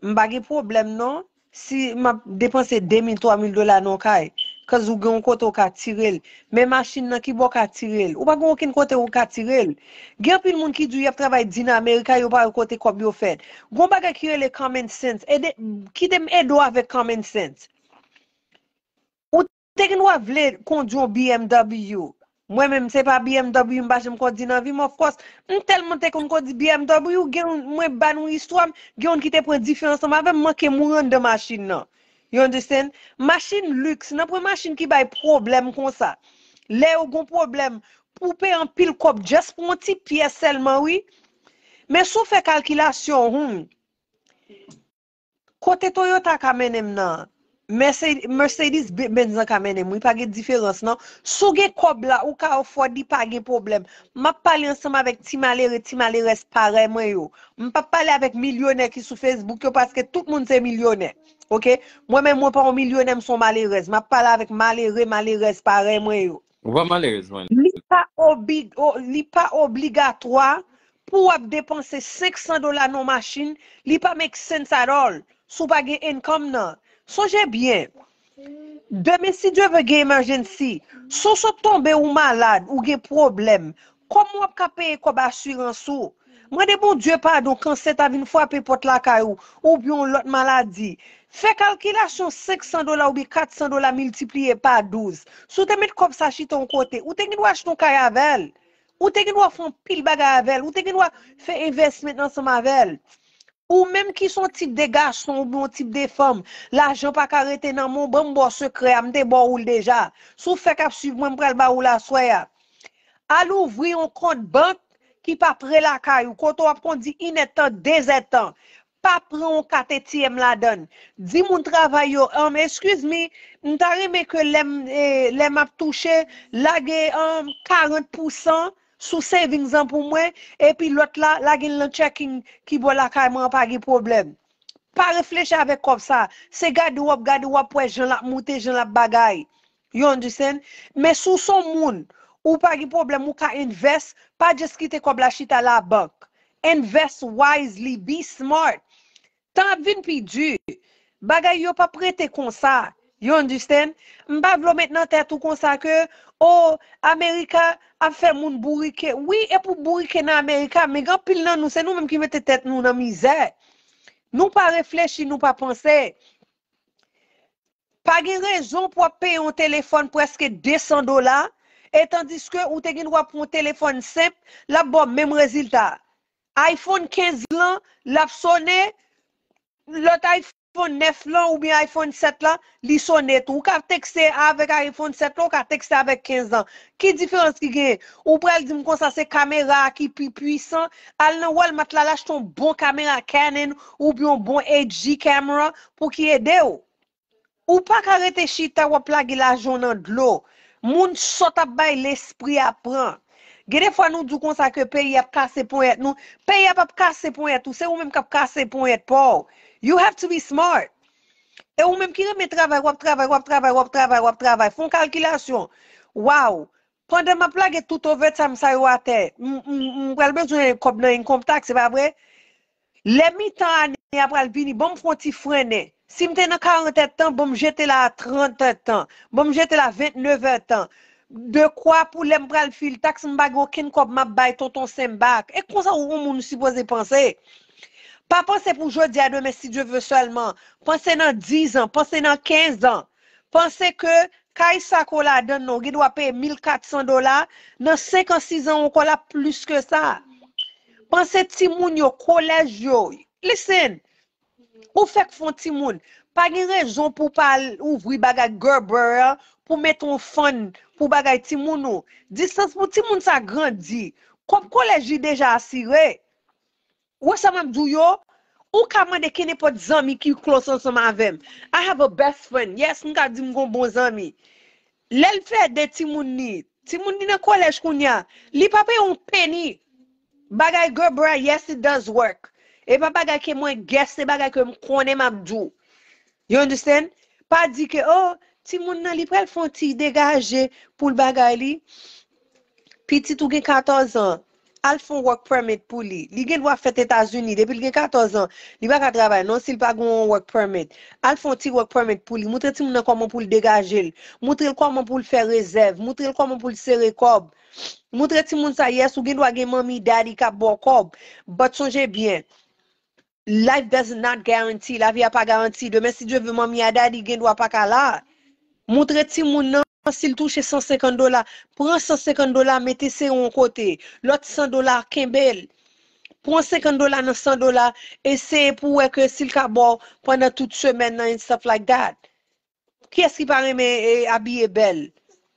M pa gen pwoblèm non. Si m ap depanse de mil, twa mil dola nan yon kay, cause ou gen yon kote ou ka tire l. Men machin nan ki bò w ka tire l? Ou pa gen okenn kote ou ka tire l. Gen anpil moun ki di w y ap travay di nan Amerika, yo pa wè kote kòb yo fèt. Gon bagay ki rele common sense. Ede, kite m ede w avèk common sense. Ou te gen dwa vle kondi yon B M W. Mwen menm, se pa B M W m pa janm kondi nan vi m, of course. M tèlman te konn kondi B M W, gen yon, mwen ba nou istwa m, gen youn ki te pran dife ansanm avè m, manke mouri anndan machin nan. You understand? Machin luxe, nan pran machin ki bay pwoblèm konsa. Lè yo gon pwoblèm, pou peye anpil kòb just pou yon ti pyès sèlman, wi. Men si w fè kalkilasyon, hmm, kote Toyota ka mennen m nan, Mercedes, Mercedes Benz lan ka mennen m, wi, pa gen diferans non. Si w gen kòb la, ou ka afford li, pa gen pwoblèm. M ap pale ansanm avèk ti malere, ti malerèz parèy mwen yo. M p ap pale avèk milyonè ki sou Facebook yo, paske tout moun se milyonè. Oke? Mwen menm, mwen pa yon milyonè, m se yon malerèz. M ap pale avèk malere, malerèz parèy mwen yo. Ou pa malerèz, man. Li pa obi-, o-, li pa obligatwa pou w ap depanse senk san dola nan machin, li pa make sense at all. Si w pa gen income nan. Sonje byen, demen, si Dye vle, gen emergency. Si w sot tonbe, ou malad, ou gen pwoblèm, kòman w ap ka peye kòb asirans ou? Mande Bondye padon, kansè ta vin frape pòt lakay ou, oubyen yon lòt maladi. Fè kalkilasyon senk san dola oubyen kat san dola miltipliye pa douz. Si w te met kòb sa chita yon kote, ou te gen dwa achte yon kay avè l. Ou te gen dwa fè anpil bagay avè l. Ou te gen dwa fè investment ansanm avè l. Ou menm ki se yon tip de gason oubyen yon tip de fanm, lajan pa ka rete nan men w, ban m ba w sekrè a, m te ba w l deja. Si w fèk ap swiv mwen, m pral ba w l aswè a. Al ouvri yon kont bank ki pa pre lakay ou, kote w ap kondi inèdtan, dezèdtan. Pa pran yon kat A T M ladan l. Di moun travay yo, um, excuse me, m ta renmen ke lè m, eh, lè m ap touche, lage, um, karant pousan sou savings lan pou mwen, epi lòt la, lage l nan checking ki bò lakay mwen an, pa gen pwoblèm. Pa reflechi avèk kòb sa. Se gade w ap gade, w ap wè jan l ap moute, jan l ap bagay. You understand? Men si w se yon moun, ou pa gen pwoblèm, ou ka invest, pa just kite kòb la chita labank. Invest wisely, be smart. Tan ap vin pi di. Bagay yo p ap rete konsa. You understand? M pa vle w met nan tèt ou konsa ke, oh, America ap fè moun bourike. Wi, e pou bourike nan America, men gen anpil nan nou, se nou menm ki mete tèt nou nan mizè. Nou pa reflechi, nou pa panse. Pa gen rezon pou w ap peye yon telefòn prèske de san dola, e tandiske ou te gen dwa pran yon telefòn senp, l ap ba w menm rezilta. iPhone kenz lan, l ap sone, lòt iPhone nèf lan oubyen iPhone sèt lan, li sone tou. Ou ka tekste avèk iPhone sèt lan, ou ka tekste avèk kenz lan. Ki diferans ki genyen? Ou pral di m konsa se kamera a ki pi pwisan? Al nan Walmart la, al achte yon bon kamera Canon oubyen yon bon H D camera pou ki ede w. Ou pa ka rete chita w ap lage lajan w nan dlo. Moun sòt ap bay lespri a pran. Gen de fwa nou di w konsa ke peyi ap kase ponyèt nou. Peyi a p ap kase ponyèt ou, se ou menm k ap kase ponyèt pa w. You have to be smart. E ou menm ki renmen travay, w ap travay, w ap travay, w ap travay, w ap travay. Fè yon kalkilasyon. Waw! Pandan m ap lage tout overtime sa yo atè, m, m, m pral bezwen kòb nan income tax, se pa vre? Lè mitan ane a pral vini, ban m fè yon ti frennen. Si m te nan karant èdtan, ban m jete l a trant èdtan. Ban m jete l a vennèf èdtan. Dekwa pou lè m pral fil taks, m pa gen okenn kòb m ap bay Tonton Senbak. E konsa yon moun sipoze panse. Pa panse pou jodi a, demen, si Dye vle sèlman. Panse nan diz an, panse nan kenz an. Panse ke kay sa ke w ladan nan, ou gen dwa peye mil kat san dola, nan senk an, sis an ankò, l ap plis ke sa. Panse timoun yo, kolèj yo. Listen, ou fèk fè yon timoun. Pa gen rezon pou w pa al ouvri bagay Gerber an, pou mete yon fann pou bagay timoun ou. Distans pou timoun sa grandi. Kòb kolèj li deja asire. Ou wè sa m ap di w yo? Ou ka mande kenenpòt zanmi ki close ansanm avè m. I have a best friend. Yes, m ka di m gon bon zanmi. Lè l fè de timoun li, timoun li nan kolèj kounye a, li pa peye yon penny. Bagay Gerber, yes, it does work. E pa bagay ke mwen guess, se bagay ke m konnen m ap di w. You understand? Pa di ke, oh, timoun nan li pral fè yon ti degaje pou l bagay li. Pitit ou gen katòz an, al fè yon work permit pou li. Li gen dwa fèt Etazini depi l gen katòz an. Li pa ka travay non si l pa gen yon work permit. Al fè yon ti work permit pou li. Montre timoun nan kòman pou l degaje l. Montre l kòman pou l fè rezèv. Montre l kòman pou l sere kòb. Montre timoun sa, yes, ou gen dwa gen manmi, daddy k ap ba w kòb. But sonje byen, life does not guarantee. Lavi a pa garanti. Demen, si Dye vle, manmi a, daddy gen dwa pa ka la. Montre timoun nan, si l touche san senkant dola, pran san senkant dola, mete se yon kote. Lòt san dola, kenbe l. Pran senkant dola nan san dola, eseye pou wè ke si l ka ba w pandan tout semèn nan and stuff like that. Kiyès ki pa renmen eh, abiye bèl?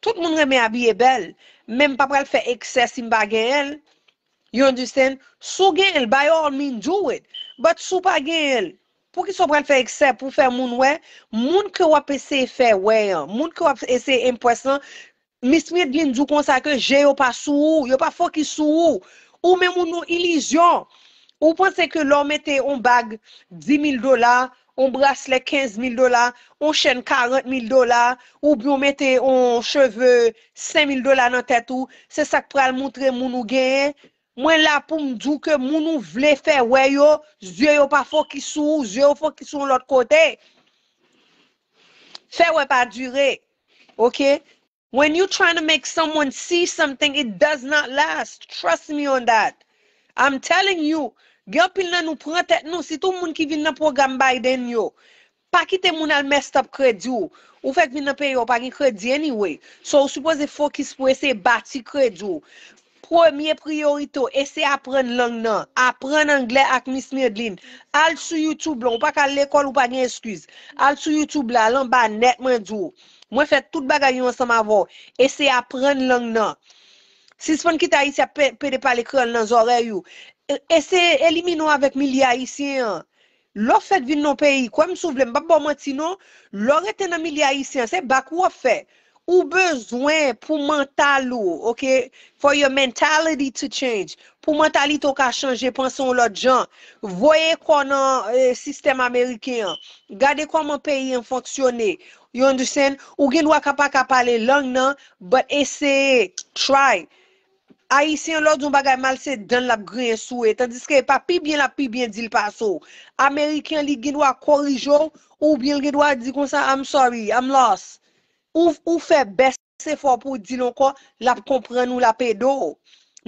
Tout moun renmen abiye bèl. Men m pa pral fè eksè si m pa genyen l. You understand? Si w genyen l, by all means, do it. But si w pa genyen l, poukisa w pral fè eksè pou fè moun wè? Moun ke w ap eseye fè wè an, moun ke w ap eseye impress lan, Miss Miedline di w konsa ke je yo pa sou ou, yo pa fokis sou ou. Ou menm ou nan ilizyon. Ou panse ke lè w mete yon bag dis mil dola, yon braslè kenz mil dola, yon chèn karant mil dola, oubyen w mete yon cheve senk mil dola nan tèt ou, se sa k pral montre moun ou genyen? Mwen la pou m di w ke moun ou vle fè wè yo, zye yo pa fokis sou ou, zye yo fokis sou yon lòt kote. Fè wè pa dire. Ok? When you trying to make someone see something, it does not last. Trust me on that. I'm telling you. Gen anpil nan nou pran tèt nou, sitou moun ki vin nan pwogram Biden yo. Pa kite moun al messed up kredi w. Ou fèk vin nan peyi a, ou pa gen kredi anyway. So, ou sipoze fokis pou eseye bati kredi w. Premye priyorite w, eseye aprann lang nan. Aprann anglè ak Miss Miedline. Al sou YouTube lan, ou pa ka al lekòl, ou pa gen eskiz. Al sou YouTube la, al anba nèt, mwen di w. Mwen fè tout bagay yo ansanm avè w. Eseye aprann lang nan. Sispann kite Ayisyen ap pe- pede pale kreyòl nan zòrèy ou. E- Eseye elimine w avèk milye ayisyen an. Lè w fèk vin nan yon peyi, kwè m si w vle, m p ap ba w manti non. Lè w rete nan milye ayisyen an, se bak ou w ap fè. Ou bezwen pou mantal ou, ok? For your mentality to change. Pou mantalite w ka chanje, panse yon lòt jan. Voye kò w nan eh, sistèm ameriken an. Gade kòman peyi an fonksyone. You understand? Ou gen dwa ka pa ka pale lang nan, but eseye, try. Ayisyen an, lè w di yon bagay mal, se dan l ap griyen sou e. Tandiske e pa pi byen l ap pi byen di l pase w. Ameriken an, li gen dwa korije w, oubyen l gen dwa di konsa, I'm sorry, I'm lost. Ou, ou fè bèst efò pou w di l ankò, l ap konprann ou, l ap ede w.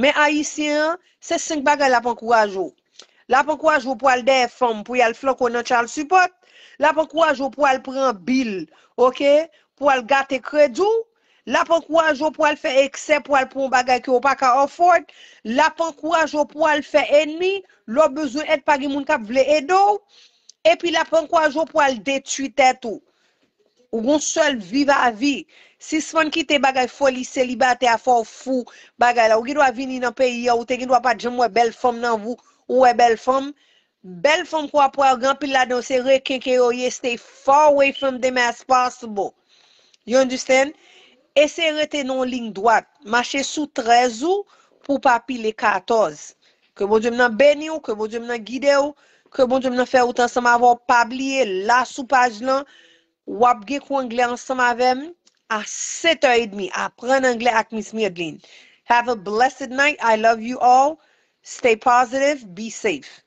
Men Ayisyen an, se senk bagay l ap ankouraje w. L ap ankouraje w pou al dèyè fanm, pou y al flanke w nan child support. L ap ankouraje w pou al pran bil, ok? Pou al gate kredi w. L ap ankouraje w pou al fè eksè, pou al pran yon bagay ke w pa ka afford. L ap ankouraje w pou al fè enmi. Lè w bezwen èd, pa gen moun k ap vle ede w. Epi l ap ankouraje w pou al detwi tèt ou. Ou gon sèl viv a vi. Sispann kite bagay foli selibatè a fè w fou bagay la. Ou gen dwa vini nan peyi a, ou te gen dwa pa t janm wè bèl fanm nan vi w, ou wè bèl fanm. Bèl fanm ke w ap wè yo, gen anpil ladan yo se reken ke yo ye, stay far away from them as possible. You understand? Eseye rete nan yon liy dwat. Mache sou trèz ou pou w pa pile katòz. Ke Bondye m nan beni w, ke Bondye m nan gide w, ke Bondye m nan fè wout ansanm avè w. Pa bliye, la sou paj lan, w ap gen kou anglè ansanm avè m a sèt è edmi. Aprann anglè ak Miss Miedline. Have a blessed night. I love you all. Stay positive. Be safe.